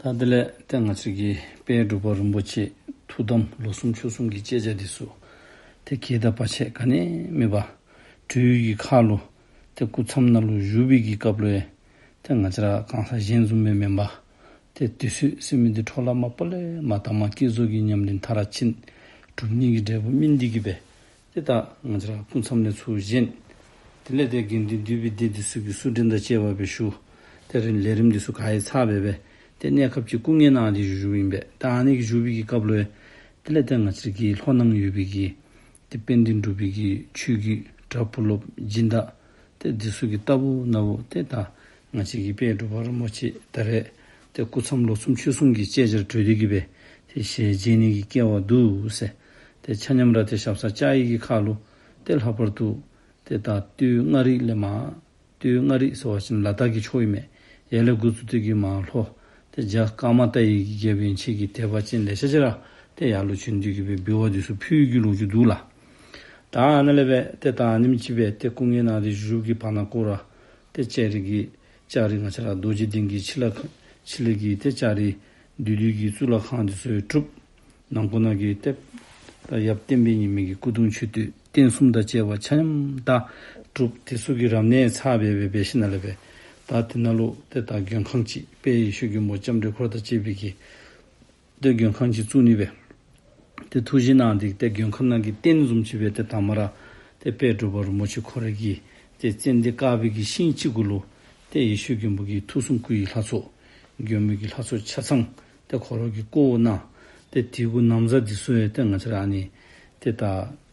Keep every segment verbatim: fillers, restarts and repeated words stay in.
ད་དེ་ལས་ཏེ་ང་བཅས་ཀྱི་དཔལ་འབྲུག་པ་རིན་པོ་ཆེ་ཐུགས་དམ་ལོ་གསུམ་ཕྱོགས་གསུམ་གྱི་བཅད་རྒྱ་འདི་ཚུ་ཏེ་གེགས་དང་བར་ཆད་ག་ནི་མེད་པར་གྲོལ་བའི་གི་ཁར་ལུ་ཏེ་སྐུ་མཚམས་ནང་ལུ་བཞུགས་པའི་གི་སྐབས་ལུ་ཡང་ཏེ་ང་བཅས་ར་གང་ཟག་གཞན་བཟུམ་སྦེ་མེན་པར་ཏེ་དུས་ཚོད་ཟེར་མི་འདི་འཕྲོ་བརླག་མ་པ་ལས་མ་བཏང་མ་བསྐྱེད་རྫོགས་ཀྱི་ཉམས་ལེན་མཐར་ཕྱིན། སྒྲུབ་ནི་གི་འབྲས་བུ་སྨིན་ཏེ་གི་སྦེ་ཏེ་ད་ང་བཅས་ར་སྐུ་མཚམས་ལས་ཚུར་བཞེངས། དེ་ལས་ཏེ་དགེ་འདུན་འདུས་པའི་སྡེ་འདི་ཚུ་གིས་བསུ་འདྲེན་དང་བཅས་པ་སྦེ་ཞུ། ཏེ་རིམ་ལས་རིམ་འདི་ཚུ་ག་ར་ཚར་སྦེ་སྦེ་ཏེ་གནས་སྐབས་ཅིག་སྐུ་ངལ་གནང་སྟེ་བཞུགས་བཞུགསཔ་ཨིན་པས། ད་ཨ་ནི་གི་བཞུགས་པའི་གི་སྐབས་ལུ་ཡང་དེ་ལས་ཏེ་ང་བཅས་ཀྱི་ལྷོ་ནང་ཡོད་པའི་གི་ཏེ་དཔལ་ལྡན་འབྲུག་པའི་གི་ཆོས་བརྒྱུད་གྲྭ་བུ་སློབ་སྦྱིན་བདག་ཏེ་འདི་ཚུ་གིས་ལྟ་བུ་ན་བུ་ཏེ་ད་ང་བཅས་ཀྱི་དཔལ་འབྲུག་པ་རིན་པོ་ཆེ་ད་རེས་ཏེ་སྐུ་མཚམས་ལོ་གསུམ་ཕྱོགས་གསུམ་གྱི་བཅད་རྒྱར་གྲོལ་ཏེ་གི་སྦེ་ཏེ་ཞལ་མཇལ་ནི་གི་སྐལ་བ་འདུག་ཟེར། ཏེ་ཆ་མཉམ་ར་ཏེ་ཞབས་སར་བཅར་བའི་གི་ཁར་ལུ་ཏེ་ལྷག་པར་དུ་ཏེ་ད་སྟོད་མངའ་རིས་ལས་མར་སྟོད་མངའ་རིས་ཟེར་བ་ཅིན་ལ་དྭགས་ཀྱི་ཕྱོགས་ཨིན་མས། ཡར་ལས་འགོ་བཙུགས་ཏེ་གི་མར་ལྷོ་ཏེ་རྒྱ་ཀརྨ་ཏཱའི་གི་རྒྱལཔོ་ཡན་ཆད་ཀྱི་དད་པ་ཅན་ལེ་ཤ་ཅིག་ར་ཏེ་ཡར་ལུ་བྱོན་ཏེ་གི་སྦེ་འབུལ་བ་འདི་ཚུ་ཕུལ་ཡོད་ཀྱི་ལོ་རྒྱུས་འདུག་ལགས། ད་ཨ་ནཱ་ལས་སྦེ་ཏེ་ད་ཨ་ནེམ་ཅིག་སྦེ་ཏེ་སྐུ་ངལ་གནང་སྟེ་བཞུགས་ཀྱི་བར་ན་ཁོ་ར་ཏེ་ལྕགས་རི་གི་ལྕགས་རི་ང་བཅས་ར་རྡོ་རྗེ་གདན་གྱི་ཕྱི་ལ་ཁ་ཕྱི་ལས་ཀྱི་ཏེ་ལྕགས་རི་བདུད་འདུལ་གྱི་གཙུག་ལག་ཁང་འདི་ཚུ་ཡང་གྲུབ། ནང་ཁོག་ནང་གི་ཏེ་ད་ཡབ་བསྟན་པའི་ཉི་མའི་གི་སྐུ་གདུང་མཆོད་རྟེན་རྟེན་གསུམ་དང་བཅས་པ་ཆ་མཉམ་ད་གྲུབ། དེ་ཚུ་གི་རབ་གནས་ཚར་སྦེ་སྦེ་འབད་ཞིནམ་ལས་སྦེ་ད་དེ་ནང་ལུ་ཏེ་ད་མགོན་ཁང་ཅིག་དཔལ་ཡེ་ཤེས་མགོན་པོ་ལྕམ་དྲལ་འཁོར་དང་བཅས་པའི་གི་ཏེ་མགོན་ཁང་ཅིག་བཙུགས་ནི་སྦེ་ཏེ་ཐུགས་བཞེད་གནང་སྟེ་ཏེ་མགོན་ཁང་ནང་གི་རྟེན་བཟུམ་ཅིག་སྦེ་ཏེ་ད་མ་ར་ཏེ་དཔལ་འབྲུག་པ་རིན་པོ་ཆེ་ཁོ་རའི་གི་ཏེ་ཙན་དན་དཀར་པོའི་གི་ཤིང་གཅིག་གུ་ལུ་ཏེ་ཡེ་ཤེས་མགོན་པོ་གི་ཐུགས་གསུང་སྐུ་ཡི་ལྷ་ཚོགས་མགོན་པོའི་གི་ལྷ་ཚོགས་ཆ་ཚང་ཏེ་ཁོ་ར་གིས་བརྐོ་གནང་། ཏེ་དེ་གུ་ན་བཟའ་འདི་ཚུ་ཡང་ཏེ་ང་བཅས་ར་ཨ་ནི་ཏེ་ད་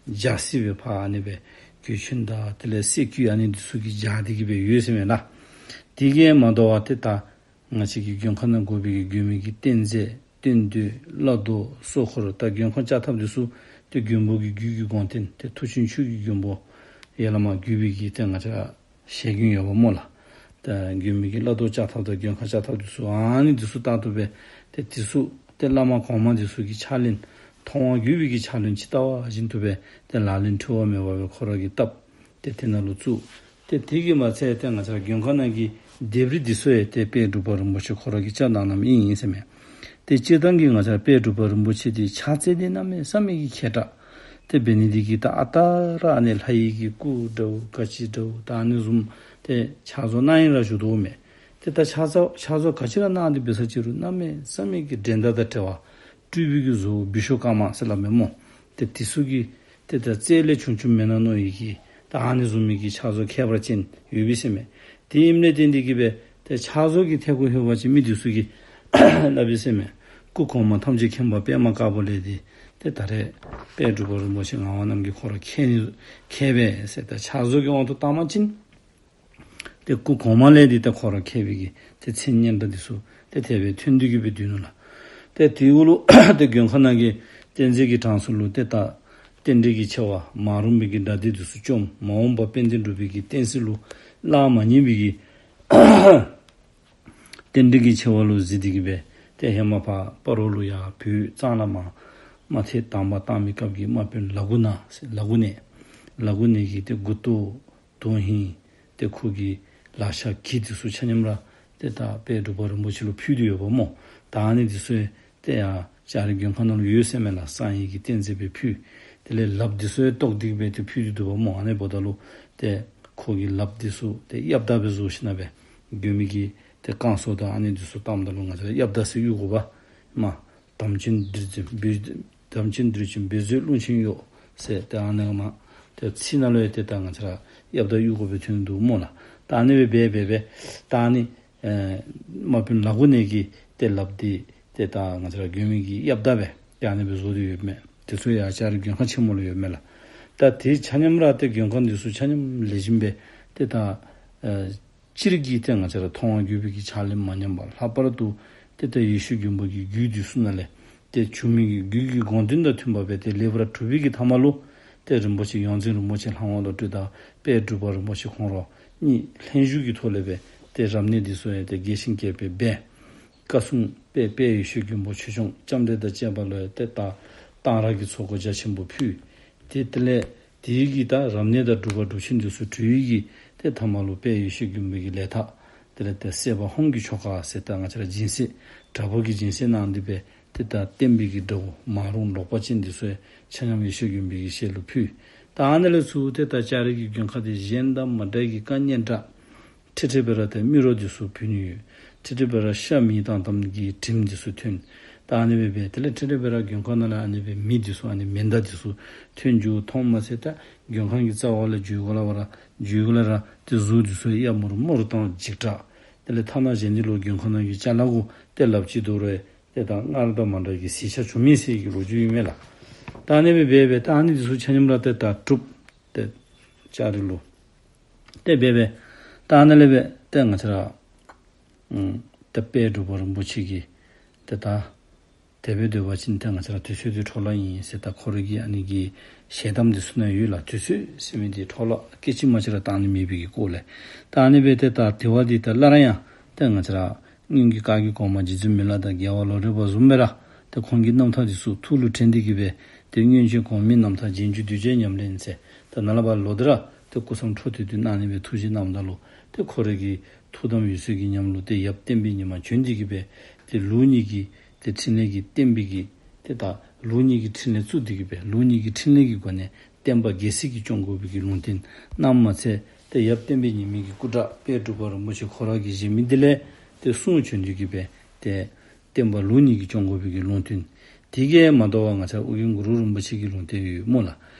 སྦྱར་སི་སྦེ་ཕར་ཨ་ནི་སྦེ་གོས་ཆེན་དང་དེ་ལས་སེར་སྐུ་ཨ་ནི་འདི་ཚུ་གིས་སྦྱར་ཏེ་གི་སྦེ་ཡོད་ཟེར་མས་ལགས། དེ་གིས་མ་དོ་བར་ཏེ་ད་ང་བཅས་ཀྱི་མགོན་ཁང་ནང་དགོ་པའི་གི་མགོན་པོའི་གི་རྟེན་རྫས་རྟེན་མདོས་བླ་རྡོ་སྲོག་འཁོར་ད་མགོན་ཁང་བཅའ་ཐབས་འདི་ཚུ་ཏེ་མགོན་པོ་གི་རྒྱུད་ཀྱི་དགོངས་རྟེན་ཏེ་མཐུ་ཆེན་ཆོས་ཀྱི་མགོན་པོ་ཡར་ལས་མར་བརྒྱུད་པའི་གི་ཏེ་ང་བཅས་ར་ཞལ་རྒྱུན་ཡོདཔ་སྨོ་ལགས། ད་མགོན་པོའི་གི་བླ་རྡོ་བཅའ་ཐབས་དང་མགོན་ཁང་བཅའ་ཐབས་འདི་ཚུ་ཨ་ནི་འདི་ཚུ་ལྟར་དུ་སྦེ་ཏེ་འདི་ཚུ་ཏེ་བླ་མ་གོང་མ་འདི་ཚུ་གི་ཕྱག་ལེན་ཐོག་མར་བརྒྱུད་པའི་གི་ཕྱག་ལེན་ཇི་ལྟ་བ་བཞིན་དུ་སྦེ་ཏེ་ལག་ལེན་འཁྲུལ་བ་མེད་པར་སྦེ་ཁོ་ར་གིས་བཏབ། ཏེ་དེ་ནང་ལུ་བཙུགས། ཏེ་དེ་གིས་མ་ཚད་ཏེ་ང་བཅས་ར་མགོན་ཁང་ནང་གི་ལྡེབས་རིས་འདི་ཚུ་ཡང་ཏེ་དཔལ་འབྲུག་པ་རིན་པོ་ཆེ་ཁོ་ར་གིས་རྐྱབ་གནང་གནངམ་ཨིན་ཨིན་ཟེར་མས། ཏེ་སྤྱིར་བཏང་གི་ང་བཅས་ར་དཔལ་འབྲུག་པ་རིན་པོ་ཆེ་འདི་ཕྱག་རྩལ་འདི་གནམ་མེད་ས་མེད་ཀྱི་མཁས་དྲགས། ཏེ་འབད་ནི་འདི་གིས་ད་ཨ་རྟག་ར་ཨ་ནི་ལྷ་ཡི་གི་སྐུ་འདྲཝ་ག་ཅི་འདྲཝ་ད་ཨ་ནི་བཟུམ་ཏེ་ཕྱག་བཟོ་གནང་ཡི་ར་བཞུགས་དོ་མས། ཏེ་ད་ཕྱག་བཟོ་ཕྱག་བཟོ་ག་ཅི་ར་གནང་སྟེ་འབད་ས་ཅི་རུང་གནམ་མེད་ས་མེད་ཀྱི་འགྲན་ཟླ་དང་བྲལ་བ། སྤྲུལ་པའི་གི་བཟོ་བོ་བི་ཤྭ་ཀརྨ་ཟེར་སླབ་མས་སྨོ། ཏེ་དེ་ཚུ་གི་ཏེ་ད་རྩལ་ལས་བྱུང་བྱུངམ་མེན་ན་མནོ་ཡི་གི་ད་ཨ་ནི་བཟུམ་མའི་གི་ཕྱག་བཟོ་མཁས་པ་ཅན་ཡོད་པས་ཟེར་མས། དེ་ཨིནམ་ལས་བརྟེན་ཏེ་གི་སྦེ་ཏེ་ཕྱག་བཟོ་གི་ཐད་ཁར་ལྷོད་པ་ཅིན་མི་འདི་ཚུ་གིས་སླབ་པས་ཟེར་མས། སྐུ་གོང་མ་ཐམས་ཅད་མཁྱེན་པ་པདྨ་དཀར་པོ་ལས་འདི་ཏེ་ད་རེས་དཔལ་འབྲུག་པ་རིན་པོ་ཆེ་ངག་དབང་རྣམ་རྒྱལ་ཁོ་ར་མཁས་ནི་མཁས་པས་ཟེར། ད་ཕྱག་བཟོ་གི་དབང་དུ་བཏང་པ་ཅིན་ཏེ་སྐུ་གོང་མ་ལས་འདི་ཏེ་ཁོ་ར་མཁས་པའི་གི་ཏེ་མཚན་སྙན་གྲགས་འདི་ཚུ་ཏེ་དེ་སྦེ་ཐོན་ཏེ་གི་སྦེ་སྡོད་ནུག་ལགས། ཏེ་དེ་གུ་ལུ་ཏེ་མགོན་ཁང་ནང་གི་རྟེན་རྫས་ཀྱི་གྲངས་སུ་ལུ་ཏེ་ད་རྟེན་འབྲེལ་གྱི་ཆེ་བ་མ་རུངས་པའི་གི་དགྲ་སྡེ་འདི་ཚུ་བཅོམ། མ་འོངས་པ་དཔལ་ལྡན་འབྲུག་པའི་གི་བསྟན་སྲིད་ལུ་གླགས་མ་རྙེད་པའི་གི་རྟེན་འབྲེལ་གྱི་ཆེ་བ་ལུ་གཟིགས་ཏེ་གི་སྦེ་ཏེ་ཧེ་མ་ཕར་སྤ་རོ་ལུ་ཡར་བོད་གཙང་ལ་མར་དམག་ཐེངས་དང་པ་བཏང་མི་སྐབས་ཀྱི་དམག་དཔོན་ལ་དགུ་ན་ཟེར་ལ་དགུ་ནས་ལ་དགུ་ནས་ཀྱི་ཏེ་མགུ་ཏོ་དོན་ཧིང་ཏེ་ཁོ་གི་ལག་ཆ་གྱི་འདི་ཚུ་ཆ་མཉམ་ར་ཏེ་ད་དཔལ་འབྲུག་པ་རིན་པོ་ཆེ་ལུ་ཕུལ་ཏེ་ཡོདཔ་སྨོ། ད་ཨ་ནི་འདི་ཚུ་ཏེ་ཡར་ལྕགས་རི་མགོན་ཁང་ནང་ལུ་ཡོད་ཟེར་མས་ལགས། གསང་བའི་གི་རྟེན་རྫས་སྦེ་ཕུལ། དེ་ལས་ལགཔ་འདི་ཚུ་ཡང་བཏོག་སྟེ་སྦེ་ཏེ་ཕུལ་ཏེ་འདུག་པ་སྨོ། ཨ་ནི་འབདཝ་ད་ལུ་ཏེ་ཁོ་གི་ལགཔ་འདི་ཚུ་ཏེ་གཡབ་དར་སྦེ་བཟོ་ཞིནམ་སྦེ་མགོན་པོའི་གི་ཏེ་བསྐང་གསོ་དང་ཨ་ནི་འདི་ཚུ་བཏངམ་ད་ལུ་ང་བཅས་གཡབ་དར་ཟེར་གཡུག་དགོ་པས་མས། དམ་ཅན་འདིར་འཛིན་འབད་དམ་ཅན་འདིར་འཛིན་འབད་མཛོད་ཀླུ་ཆེན་གཡོ་ཟེར་ཏེ་ཨ་ནི་མ་ཏེ་ཚིག་ནང་ལུ་ཡང་ཏེ་ད་ང་བཅས་ར་གཡབ་དར་གཡུག་དགོ་པའི་དོན་འདུག་སྨོ་ལགས། ད་ཨ་ནི་སྦེ་འབད་འབད་འབད་ད་ཨ་ནི་ཨེ་དམག་དཔོན་ལ་དགུ་ནས་ཀྱི་ཏེ་ལགཔ་འདི་ཏེ་ད་ང་བཅས་ར་མགོན་པོའི་གི་གཡབ་དར་སྦེ་ཏེ་ཨ་ནི་སྦེ་བཟོ་སྟེ་ཡོདཔ་མས། དེ་ཚུ་ཡང་ལྕགས་རི་མགོན་ཁང་ཆེན་མོ་ལུ་ཡོདཔ་མས་ལགས། ད་དེ་ཆ་མཉམ་ར་ཏེ་མགོན་ཁང་འདི་ཚུ་ཆ་མཉམ་ལེགས་ཤོམ་སྦེ་ཏེ་ད་ཨེ་སྤྱིར་གྱི་ཏེ་ང་བཅས་ར་མཐོང་བ་བརྒྱུད་པའི་གི་ཕྱག་ལེན་མ་ཉམས་པ། ལྷག་པར་དུ་ཏེ་ད་ཡེ་ཤེས་མགོན་པོ་གི་རྒྱུད་འདི་ཚུ་ནང་ལས་ཏེ་བྱུང་མི་གི་རྒྱུད་ཀྱི་དགོངས་དོན་དང་མཐུན་པ་སྦེ་ཏེ་ལེགས་པར་གྲུབ་པའི་གི་མཐའ་མ་ལུ་ཏེ་རིན་པོ་ཆེ་ཡོངས་འཛིན་རིན་པོ་ཆེ་ལྷ་དབང་བློ་གྲོས་དང་དཔལ་འབྲུག་པ་རིན་པོ་ཆེ་ཁོང་ར་གཉིས་ལྷན་བཞུགས་ཀྱི་ཐོག་ལས་སྦེ་ཏེ་རབ་གནས་འདི་ཚུ་ཡང་ཏེ་རྒྱས་ཤིང་རྒྱས་པར་འབད། བཀའ་སྲུང་དཔལ་དཔལ་ཡེ་ཤེས་མགོན་པོ་ཆོས་སྐྱོང་ལྕམ་དྲལ་དང་བཅས་པ་ལུ་ཡང་ཏེ་ད་གཏང་རག་གི་ཚོགས་འཁོར་རྒྱ་ཆེན་པོ་ཕུལ། ཏེ་དེ་ལས་དེའི་གི་ད་རབ་གནས་དང་སྒྲུབ་པ་སྒྲུབ་ཆེན་འདི་ཚུ་གྲོལ་བའི་གི་ཏེ་མཐའ་མ་ལུ་དཔལ་ཡེ་ཤེས་མགོན་པོའི་གི་ལས་ཐག་ དེ་ལས་ཏེ་སྲེད་པ་ཧཱུྃ་གི་ཆོ་ག་ཟེར་ད་ང་བཅས་ར་སྦྱིན་སྲེག་དྲག་པོ་གི་སྦྱིན་སྲེག་གནང་སྟེ་སྦེ་ཏེ་ད་བསྟན་པའི་གི་དགྲ་བོ་མ་རུངས་ལོག་པ་ཅན་འདི་ཚུ་ཡང་ཆ་མཉམ་ཡེ་ཤེས་མགོན་པོའི་ཡེ་ཤེས་ལུ་ཕུལ། ད་ཨ་ནི་ལས་ཚུར་ཏེ་ད་ལྕགས་རི་གི་མགོན་ཁང་འདི་གཞན་དང་མ་འདྲ་གི་བཀའ་གཉན་འདྲ། ཁྲི་ཁྲི་སྦེ་ར་ཏེ་མི་རོ་འདི་ཚུ་ཕུལ་ནི་ཡོད། ཁྲི་ཁྲི་སྦེ་ར་ཤ་མེ་དང་དམ་གྱི་དྲིམ་འདི་ཚུ་ཐོན། ད་ཨ་ནི་སྦེ་སྦེ་དེ་ལས་ཁྲི་ཁྲི་སྦེ་ར་མགོན་ཁང་ནང་ལས་ཨ་ནི་སྦེ་མེ་འདི་ཚུ་ཨ་ནི་མེ་མདའ་འདི་ཚུ་ཐོན་འགྱོ་མཐོངམ་མ་ཚད་ད་མགོན་ཁང་གི་རྩ་བ་ལས་འགྱོ་ག་ལས་ར་འགྱོ་ག་ལས་ར་ཏེ་གཟུགས་འདི་ཚུ་གཡའ་མུར་མུར་དང་འཇིགས་སྐྲག། དེ་ལས་ཐ་ན་གཞན་འདི་ལུ་མགོན་ཁང་ནང་གི་ཅ་ལ་གུ་ཏེ་ལགཔ་ཅིག་དོ་རུང་ཏེ་ད་སྔར་དང་མ་འདྲ་གི་གཟི་ཆ་བྱུང་མི་ཟེར་གྱི་ལོ་རྒྱུས་ཨིན་མས་ལགས། ད་ཨ་ནི་སྦེ་སྦེ་སྦེ་ད་ཨ་ནི་འདི་ཚུ་ཆ་མཉམ་ར་ཏེ་ད་གྲུབ། ཏེ་ལྕགས་རི་ལུ། ཏེ་སྦེ་སྦེ་ད་ཨ་ནི་ལས་སྦེ་ཏེ་ང་བཅས་ར་ཨམ་ཏེ་དཔལ་འབྲུག་པ་རིན་པོ་ཆེ་གིས་ཏེ་ད་དེ་སྦེ་སྡོད་པ་ཅིན་ཏེ་ང་བཅས་ར་དུས་ཚོད་འདི་འཕྲོ་བརླག་ཨིན་ཟེར་ད་ཁོ་རའི་གི་ཨ་ནི་གི་ཞལ་གདམས་འདི་ཚུ་ནང་ཡོད་ལགས། དུས་ཚོད་ཟེར་མི་འདི་འཕྲོ་བརླག་སྐད་ཅིག་མ་གཅིག་ར་བཏང་ནི་མེད་པའི་གི་སྐོར་ལས། ད་ཨ་ནི་སྦེ་ཏེ་ད་དེ་བ་འདི་ད་སླར་ཡང་ཏེ་ང་བཅས་ར་སྔོན་གྱི་བཀའ་བརྒྱུད་གོང་མ་རྗེ་བཙུན་མི་ལ་དང་རྒྱལ་བ་ལོ་རས་པ་བཟུམ་སྦེ་ར་ཏེ་ཁོང་གི་རྣམ་ཐར་འདི་ཚུ་ཐུགས་ལུ་དྲན་ཏེ་གི་སྦེ་ཏེ་སྔོན་བྱོན་གོང་མའི་རྣམ་ཐར་རྗེས་འཇུག་གདུལ་བྱའི་ཉམས་ལེན་ཟེར་ད་ནཱ་ལས་ཕར་ལོག་སྟེ་ར་ཏེ་སྐུ་མཚམས་འཕྲོ་མཐུད་དེ་གནང་ནི་སྦེ་ཐུགས་བཞེད་གནངམ་ད་ལུ་ཏེ་ཁོ་རའི་གི་ཐུགས་དམ་འོད་གསལ་གྱི་ཉམས་ལུ་ཏེ་ཡབ་བསྟན་པའི་ཉི་མ་བྱོན་ཏེ་གི་སྦེ་ཏེ་ལུགས་གཉིས་ཀྱི་ཏེ་ཕྲིན་ལས་ཀྱི་བསྟན་པའི་གི་ཏེ་ད་ལུགས་གཉིས་ཀྱི་ཕྲིན་ལས་བཙུགས་ཏེ་གི་སྦེ་ལུགས་གཉིས་ཀྱི་ཕྲིན་ལས་ཀྱི་སྒོ་ནས་བསྟན་པ་རྒྱལ་སྲིད་ཀྱི་སྐྱོང་དགོ་པའི་གི་ལུང་བསྟན་གནངམ་མ་ཚད་ཏེ་ཡབ་བསྟན་པའི་ཉི་མའི་གི་སྐུ་དྲག་དཔལ་འབྲུག་པ་རིན་པོ་ཆེ་ཁོ་ར་གི་བཞེས་མི་འདི་ལས་ཏེ་གསུང་བྱོན་ཏེ་གི་སྦེ་ཏེ་བསྟན་པ་ལུགས་གཉིས་ཀྱིས་སྐྱོང་དགོ་པའི་གི་ལུང་བསྟན། དེ་གིས་མ་དོ་བར་ང་བཅས་ཨོ་རྒྱན་གུ་རུ་རིན་པོ་ཆེ་གི་ལུང་བསྟན་ཡོད་སྨོ་ལགས།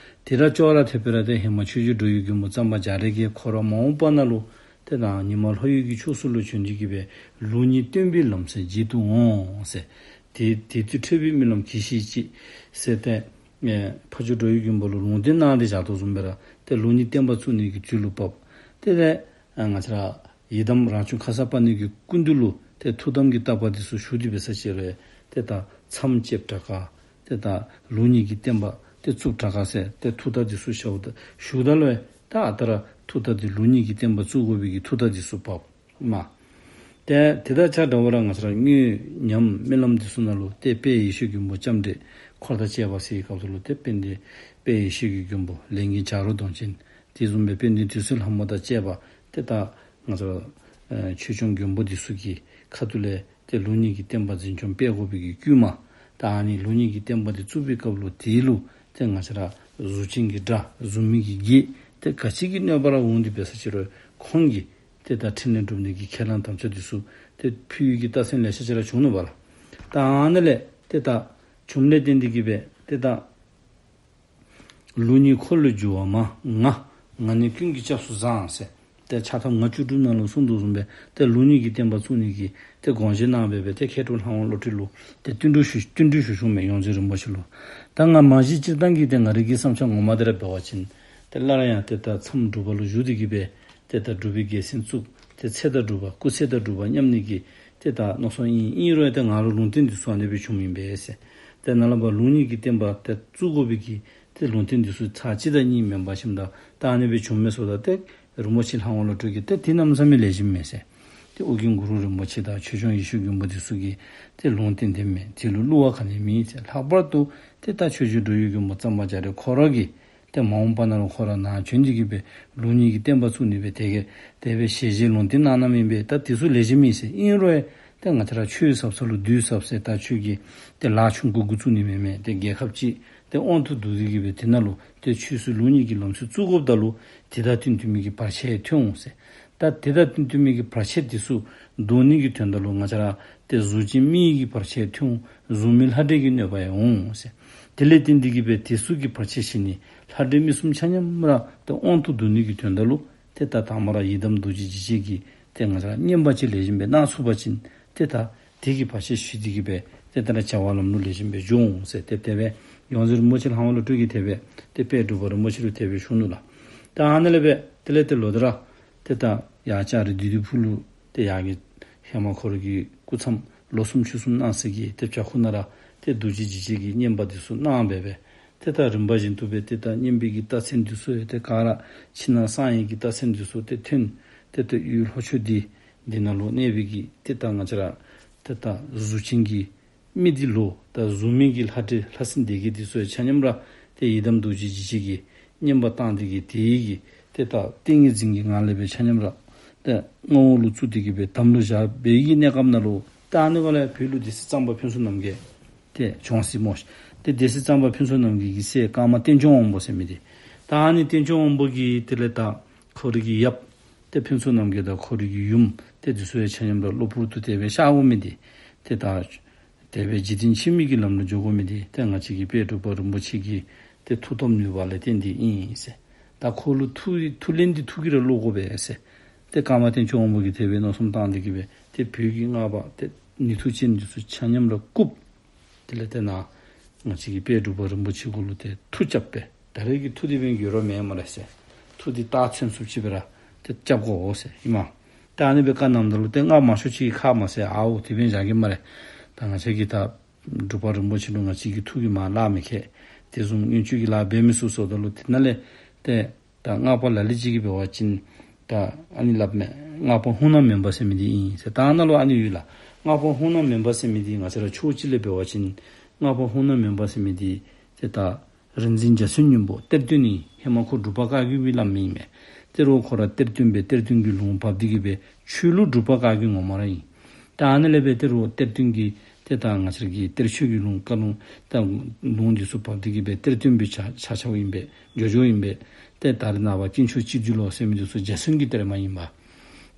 དེ་ར་ཅོག་ར་འཐདཔ་སྦེ་ར་ཏེ་ཧེ་མ་ཆོས་རྗེ་འགྲོ་བའི་མགོན་པོ་གཙང་པ་རྒྱ་རས་ཀྱིས་ཁོ་ར་མ་འོངས་པ་ནང་ལུ་ཏེ་ད་ཉི་མ་ལྷོ་ཡུལ་གྱི་ཕྱོགས་སུ་ལུ་བྱོན་ཏེ་གི་སྦེ་ལུགས་གཉིས་སྟོན་པའི་ལམ་སྲོལ་འབྱེད་དུ་འོང་ཟེར། དེ་དེ་དུས་འཕྲད་པའི་རྨི་ལམ་གྱིས་ཤིག་ཅིག་ཟེར་ཏེ་ཨེ་ཕ་ཇོ་འགྲོ་བའི་མགོན་པོ་ལུ་ལུང་བསྟན་གནང་སྟེ་བཞག་དོ་བཟུམ་སྦེ་ར་ཏེ་ལུགས་གཉིས་བསྟན་པ་བཙུགས་ནི་གི་དུས་ལུ་བབ། ཏེ་ཏེ་ཨ་ང་བཅས་ར་ཡི་དམ་རང་བྱུང་ཁརྶ་པ་ཎི་གི་སྐུ་མདུན་ལུ་ཏེ་ཐུགས་དམ་གྱི་བརྟག་པ་འདི་ཚུ་ཞུ་སྟེ་སྦེ་ས་ཅིག་རེ་ཏེ་ད་མཚམས་བཅད་དྲག་ག་ཏེ་ད་ལུགས་གཉིས་ཀྱི་བསྟན་པ་ཏེ་བཙུགས་དྲག་ག་ཟེར་ཏེ་ཐུགས་བརྟག་འདི་ཚུ་ཞུཝ་ད་ཞུཝ་ད་ལུ་ད་ཨ་རྟག་ར་ཐུགས་བརྟག་འདི་ལུགས་གཉིས་ཀྱི་བསྟན་པ་བཙུགས་དགོ་པའི་གི་ཐུགས་བརྟག་འདི་ཚུ་བབ་མས། ཏེ་དེ་དང་ཆ་འདྲཝ་ར་ང་བཅས་ར་དངོས་ཉམས་རྨི་ལམ་འདི་ཚུ་ནང་ལུ་ཏེ་དཔལ་ཡེ་ཤེས་མགོན་པོ་ལྕམ་དྲལ་འཁོར་དང་བཅས་པ་ཟེར་བའི་སྐབས་སུ་ལུ་ཏེ་དཔལ་ལྡན་དཔལ་ཡེ་ཤེས་ཀྱི་མགོན་པོ་ལས་མགོན་བྱ་རོག་གདོང་ཅན། དེ་བཟུམ་སྦེ་དཔལ་ལྡན་དུད་སོལ་ལྷ་མོ་དང་བཅས་པ་ཏེ་ད་ང་བཅས་ར་ཨེ་ཆོས་སྐྱོང་མགོན་པོ་འདི་ཚུ་གི་ཁ་ཐུག་ལས་ཏེ་ལུགས་གཉིས་ཀྱི་བསྟན་པ་འཛིན་སྐྱོང་སྤེལ་དགོ་པའི་གི་བསྐུལ་མ། ད་ཨ་ནི་ལུགས་གཉིས་ཀྱི་བསྟན་པ་འདི་བཙུགས་པའི་སྐབས་ལུ་དེ་ལུ་ཏེ་ང་བཅས་ར་གཟུགས་ཅན་གྱི་དགྲ་གཟུགས་མེད་ཀྱི་བགེགས་ཏེ་ག་ཅི་གི་གནོད་པ་ར་འོང་སྟེ་འབད་ས་ཅིག་རུང་ཁོང་གིས་ཏེ་ད་ཕྲིན་ལས་སྒྲུབ་ནི་གི་ཁས་བླངས་དམ་བཅའ་འདི་ཚུ་ཏེ་ཕུལ་ཡི་གི་རྟགས་མཚན་ལེ་ཤ་ཅིག་ར་བྱུང་ནུག་པ་ལགས། ད་ཨ་ནི་ལས་ཏེ་ད་བྱུངམ་ལས་བརྟེན་ཏེ་གི་སྦེ་ཏེ་ད་ལུགས་གཉིས་འཁོར་ལོས་སྒྱུར་བ་མ། ང་ང་ནི་ཀུན་གྱི་སྐྱབས་སུ་བཟང་ཟེར། ཏེ་ཕྱག་ཐམ་ང་བཅུ་དྲུག་ནང་ལུ་གསུངས་དོ་བཟུམ་སྦེ་ཏེ་ལུགས་གཉིས་ཀྱི་བསྟན་པ་བཙུགས་ནི་གི་ཏེ་དགོངས་བཞེད་གནང་སྦེ་སྦེ་ཏེ་མཁས་གྲུབ་ལྷ་དབང་བློ་གྲོས་ལུ་ཏེ་བསྟུན་གྲོས་ཞུ་བསྟུན་གྲོས་ཞུ་ཞུཝ་མས་ཡོངས་འཛིན་རིན་པོ་ཆེ་ལུ། ད་ང་མ་གཞི་སྤྱིར་བཏང་གི་ཏེ་ང་རའི་གི་བསམ་འཆར་ངོ་མ་འདི་ར་འབད་བ་ཅིན་ཏེ་སླར་ཡང་ཏེ་ད་མཚམས་སྒྲུབ་པ་ལུ་བཞུགས་ཏེ་གི་སྦེ་ཏེ་ད་སྒྲུབ་པའི་རྒྱལ་མཚན་བཙུགས། ཏེ་ཚེ་དང་སྒྲུབ་པ་སྐུ་ཚེ་དང་སྒྲུབ་པ་མཉམ་ནི་གི་ཏེ་ད་མནོ་བསམ་ཨིན། ཨིན་རུང་ཡང་ཏེ་ང་ལུ་ལུང་བསྟན་འདི་ཚུ་ཨ་ནི་སྦེ་བྱུངམ་ཨིན་པས་ཟེར། ཏེ་ནཱ་ལས་ཕར་ལུགས་གཉིས་ཀྱི་བསྟན་པ་ཏེ་བཙུགས་དགོ་པའི་གི་ཏེ་ལུང་བསྟན་འདི་ཚུ་ཚར་གཅིག་དང་གཉིས་མེན་པར་ཞིནམ་ད་ད་ཨ་ནི་སྦེ་བྱུངམ་མས་ཟེརཝ་ད་ཏེ་རིན་པོ་ཆེ་ལྷ་དབང་བློ་གྲོས་ཀྱིས་ཏེ་དེ་གནམ་མེད་ས་མེད་ལེགས་ཤོམ་མས་ཟེར། ཏེ་ཨོ་རྒྱན་གུ་རུ་རིན་པོ་ཆེ་དང་ཆོས་སྐྱོང་ཡེ་ཤེས་མགོན་པོ་འདི་ཚུ་གིས་ཏེ་ལུང་བསྟན་དེ་མས། དེ་ལུ་བསླུ་བ་ག་ནི་མེད་ཟེར། ལྷག་པར་དུ་ཏེ་ད་ཆོས་རྗེ་འགྲོ་བའི་མགོན་པོ་གཙང་པ་རྒྱ་རས་ཁོ་ར་གིས་ཏེ་མ་འོངས་པ་ནང་ལུ་ཁོ་ར་ནཱ་བྱོན་ཏེ་གི་སྦེ་ལུགས་གཉིས་ཀྱི་བསྟན་པ་བཙུགས་ནི་སྦེ་དེ་གིས་དེ་སྦེ་ཞལ་བཞེས་ལུང་བསྟན་གནང་གནངམ་ཨིན་པས། ད་དེ་ཚུ་ལེགས་ཤོམ་ཨིན་ཟེར། ཨིན་རུང་ཡང་ཏེ་ང་བཅས་ར་ཆོས་ཟབ་ས་ལུ་བདུད་ཟབ་ཟེར། ད་ཁྱོད་ཀྱིས་ཏེ་ལཱ་ཆུང་ཀུ་གུ་བཙུགས་ནི་མེན་མས། ཏེ་རྒྱལ་ཁབ་ཅིག་ཏེ་དབང་དུ་བསྡུ་སྟེ་གི་སྦེ་དེ་ནང་ལུ་ཏེ་ཆོས་སྲིད་ལུགས་གཉིས་ཀྱི་ལམ་སྲོལ་བཙུགས་དགོཔ་ད་ལུ་དེ་དང་བསྟུན་བསྟུན་མི་གི་བར་ཆད་ཐོན་འོང་ཟེར། ད་དེ་དང་བསྟུན་བསྟུན་མི་གི་བར་ཆད་འདི་ཚུ་བཟློག་ནི་གི་དོན་དག་ལུ་ང་བཅས་ར་ཏེ་གཟུགས་ཅན་མི་ཡི་གི་བར་ཆད་ཐོན་འོང་། གཟུགས་མེད་ལྷ་འདྲེ་གི་གནོད་པ་ཡང་འོང་ཟེར། དེ་ལས་བརྟེན་ཏེ་གི་སྦེ་དེ་ཚུ་གི་བར་ཆད་ཞི་ནི་ལྷ་འདྲེ་མི་གསུམ་ཆ་མཉམ་ར་ཏེ་དབང་དུ་བསྡུ་ནི་གི་དོན་དག་ལུ་ཏེ་ད་དང་པ་ར་ཡི་དམ་རྡོ་རྗེ་འཇིགས་བྱེད་ཀྱི་ཏེ་ང་བཅས་ར་བསྙེན་པ་ཅིག་ལེགས་ཤོམ་སྦེ་གནང་ཚུགས་པ་ཅིན་ཏེ་ད་དེ་གི་བར་ཆད་ཞི་སྟེ་གི་སྦེ་ཏེ་ད་ར་བྱ་བ་ལམ་ལུགས་ལེགས་ཤོམ་སྦེ་འགྱོ་འོང་ཟེར། ཏེ་དེ་སྦེ་ཡོངས་འཛིན་རིན་པོ་ཆེ་ལྷ་དབང་བློ་གྲོས་ཀྱིས་དེ་སྦེ་ཏེ་དཔལ་འབྲུག་པ་རིན་པོ་ཆེ་ལུ་དེ་སྦེ་ཞུ་ནུག་ལགས། ད་ཨ་ནི་ལས་སྦེ་དེ་ལས་ཏེ་ལོག་སྟེ་ར་ཏེ་ད་ཡར་ལྕགས་རི་བདུད་འདུལ་ཕུག་ལུ་ཏེ་ཡར་གྱི་ཧེ་མ་ཁོ་ར་གི་སྐུ་མཚམས་ལོ་གསུམ་ཕྱོགས་གསུམ་གནང་ས་གི་ཏེ་བྱག་ཕུག་ནང་ར་ཏེ་རྡོ་རྗེ་འཇིགས་བྱེད་ཀྱི་བསྙེན་པ་འདི་ཚུ་གནང་སྦེ་སྦེ་ཏེ་ད་རིམ་པ་བཞིན་དུ་སྦེ་ཏེ་ད་བསྙེན་པའི་གི་རྟགས་མཚན་འདི་ཚུ་ཡང་ཏེ་ག་ར་ཕྱི་ནང་གསང་བའི་གི་རྟགས་མཚན་འདི་ཚུ་ཏེ་ཐོན། ཏེ་ད་ཡུལ་ལྷོ་ཕྱོགས་འདི་འདི་ནང་ལུ་གནས་པའི་གི་ཏེ་ད་ང་བཅས་ར་ཏེ་ད་གཟུགས་ཅན་གྱི་མི་འདི་ལུ་ད་གཟུགས་མེད་ཀྱི་ལྷ་འདྲེ་ལྷ་སྲིན་སྡེ་བརྒྱད་འདི་ཚུ་ཡང་ཆ་མཉམ་ར་ཏེ་ཡི་དམ་རྡོ་རྗེ་འཇིགས་བྱེད་ཀྱི་བསྙེན་པ་བཏང་སྟེ་གི་དེ་ཡི་གི་ཏེ་ད་ཏིང་ངེ་འཛིན་གྱི་ངང་ལས་སྦེ་ཆ་མཉམ་ར་ ཏེ་མངའ་འོག་ལུ་བཙུགས་ཏེ་གི་སྦེ་དམ་ལུ་བཞག་པའི་གི་གནས་སྐབས་ནང་ལུ་ད་ཨ་ནི་སྒང་ལས་བོད་ལུ་སྡེ་སྲིད་གཙང་པ་ཕུན་ཚོགས་རྣམ་རྒྱལ་ཏེ་བྱོན་ཡི་སྨོ་ཤིག། ཏེ་སྡེ་སྲིད་གཙང་པ་ཕུན་ཚོགས་རྣམ་རྒྱལ་གྱི་སྲས་ཀརྨ་བསྟན་སྐྱོང་དབང་པོ་ཟེར་མི་འདི། ད་ཨ་ནི་བསྟན་སྐྱོང་དབང་པོ་གིས་དེ་ལས་ད་ཁོ་རའི་གི་ཡབ་ཏེ་ཕུན་ཚོགས་རྣམ་རྒྱལ་དང་ཁོ་རའི་གི་ཡུམ་ཏེ་འདི་ཚུ་ཡང་ཆ་མཉམ་ར་གློ་བུར་དུ་དེ་སྦེ་གཤགས་འོང་མི་འདི། ཏེ་ད་དེ་སྦེ་འཇིག་རྟེན་ཕྱི་མའི་གི་ལམ་ལུ་འགྱོ་དགོ་མི་འདི་ཏེ་ང་བཅས་ཀྱི་དཔལ་འབྲུག་པ་རིན་པོ་ཆེ་གི་ཏེ་མཐུ་སྟོབས་ནུས་པ་ལས་བརྟེན་ཏེ་ཨིན་ཟེར། ད་ཁོ་ལུ་མཐུ་མཐུ་ལན་འདི་མཐུ་གིས་ར་ལོག་དགོ་པས་ཟེར། ཏེ་ཀརྨ་བསྟན་སྐྱོང་དབང་པོ་གིས་དེ་སྦེ་མནོ་བསམ་བཏང་སྟེ་གི་སྦེ་ཏེ་བོད་ཀྱི་སྔགས་པ་ཏེ་ནུས་མཐུ་ཅན་འདི་ཚུ་ཆ་མཉམ་ར་བཀུག། དེ་ལས་ཏེ་ནཱ་ང་བཅས་ཀྱི་དཔལ་འབྲུག་པ་རིན་པོ་ཆེ་གུ་ལུ་ཏེ་མཐུ་རྐྱབ་སྦེ་ད་རེས་ཀྱི་མཐུ་འདི་འབདན་འགྱུར་བ་མེད་སྨ་རེ་ཟེར། མཐུ་འདི་རྟགས་མཚན་ཚུགསཔ་ཅིག་སྦེ་ར་ཏེ་རྐྱབ་དགོ་ཟེར་ཨིན་མས། ད་ཨ་ནི་སྦེ་བཀའ་གནངམ་ད་ལུ་ཏེ་སྔགས་མང་ཤོས་ཅིག་ཁ་མ་བཟེད་ཨའོ་དེ་འབདན་བཞག་གེ་སྨ་རེ། ད་ང་བཅས་ཀྱི་ད་འབྲུག་པ་རིན་པོ་ཆེ་ལུ་ང་བཅས་ཀྱིས་མཐུ་གིས་མར་ལཱ་མི་ཁེལ། དེ་བཟུམ་མངོན་སྤྱོད་ཀྱིས་ལཱ་འབད་མི་ཚུགས་ཟེརཝ་ད་ལུ་དེ་ནང་ལས་ཏེ་ད་སྔགས་པ་ལ་ལུ་ཅིག་གིས་འབད་བ་ཅིན་ད་ཨ་ནི་སླབ་མས། སྔགས་པ་ཧཱུྃ་ནག་མེ་འབར་ཟེར་མི་འདི་ཨིན་ཟེར། ད་ནཱ་ལུ་ཨ་ནི་ཡོད་ལགས། སྔགས་པ་ཧཱུྃ་ནག་མེ་འབར་ཟེར་མི་འདི་ང་བཅས་ར་ཕྱོགས་གཅིག་ལས་འབད་བ་ཅིན་སྔགས་པ་ཧཱུྃ་ནག་མེ་འབར་ཟེར་མི་འདི་ཏེ་ད་རིག་འཛིན་འཇའ་ཚོན་སྙིང་པོ་གཏེར་སྟོན་ཨིན། ཧེ་མ་ཁོ་འབྲུག་པ་བཀའ་བརྒྱུད་པའི་བླམ་ཨིན་མས། ཏེ་རོགས་ཁོ་ར་གཏེར་སྟོན་སྦེ་གཏེར་སྟོན་གྱི་ལུང་བབས་ཏེ་གི་སྦེ་ཆོས་ལུགས་འབྲུག་པ་བཀའ་བརྒྱུད་ངོ་མ་ར་ཨིན། ད་ཨ་ནི་ལས་འབད་ཏེ་རོགས་གཏེར་སྟོན་གྱི་ཏེ་ད་ང་བཅས་ཀྱི་གཏེར་ཆོས་ཀྱི་ལུང་བཀའ་ལུང་ད་ལུང་འདི་ཚུ་བབས་ཏེ་གི་སྦེ་གཏེར་སྟོན་སྦེ་ཆ་ཆ་ཆཝ་ཨིན་པས། འགྱོ་འགྱོཝ་ཨིན་པས། ཏེ་ད་རེས་ནངས་པ་དཀོན་མཆོག་སྤྱི་འདུས་ལོ་ཟེར་མི་འདི་ཚུ་འཇའ་ཚོན་གྱི་གཏེར་མ་ཨིན་པས།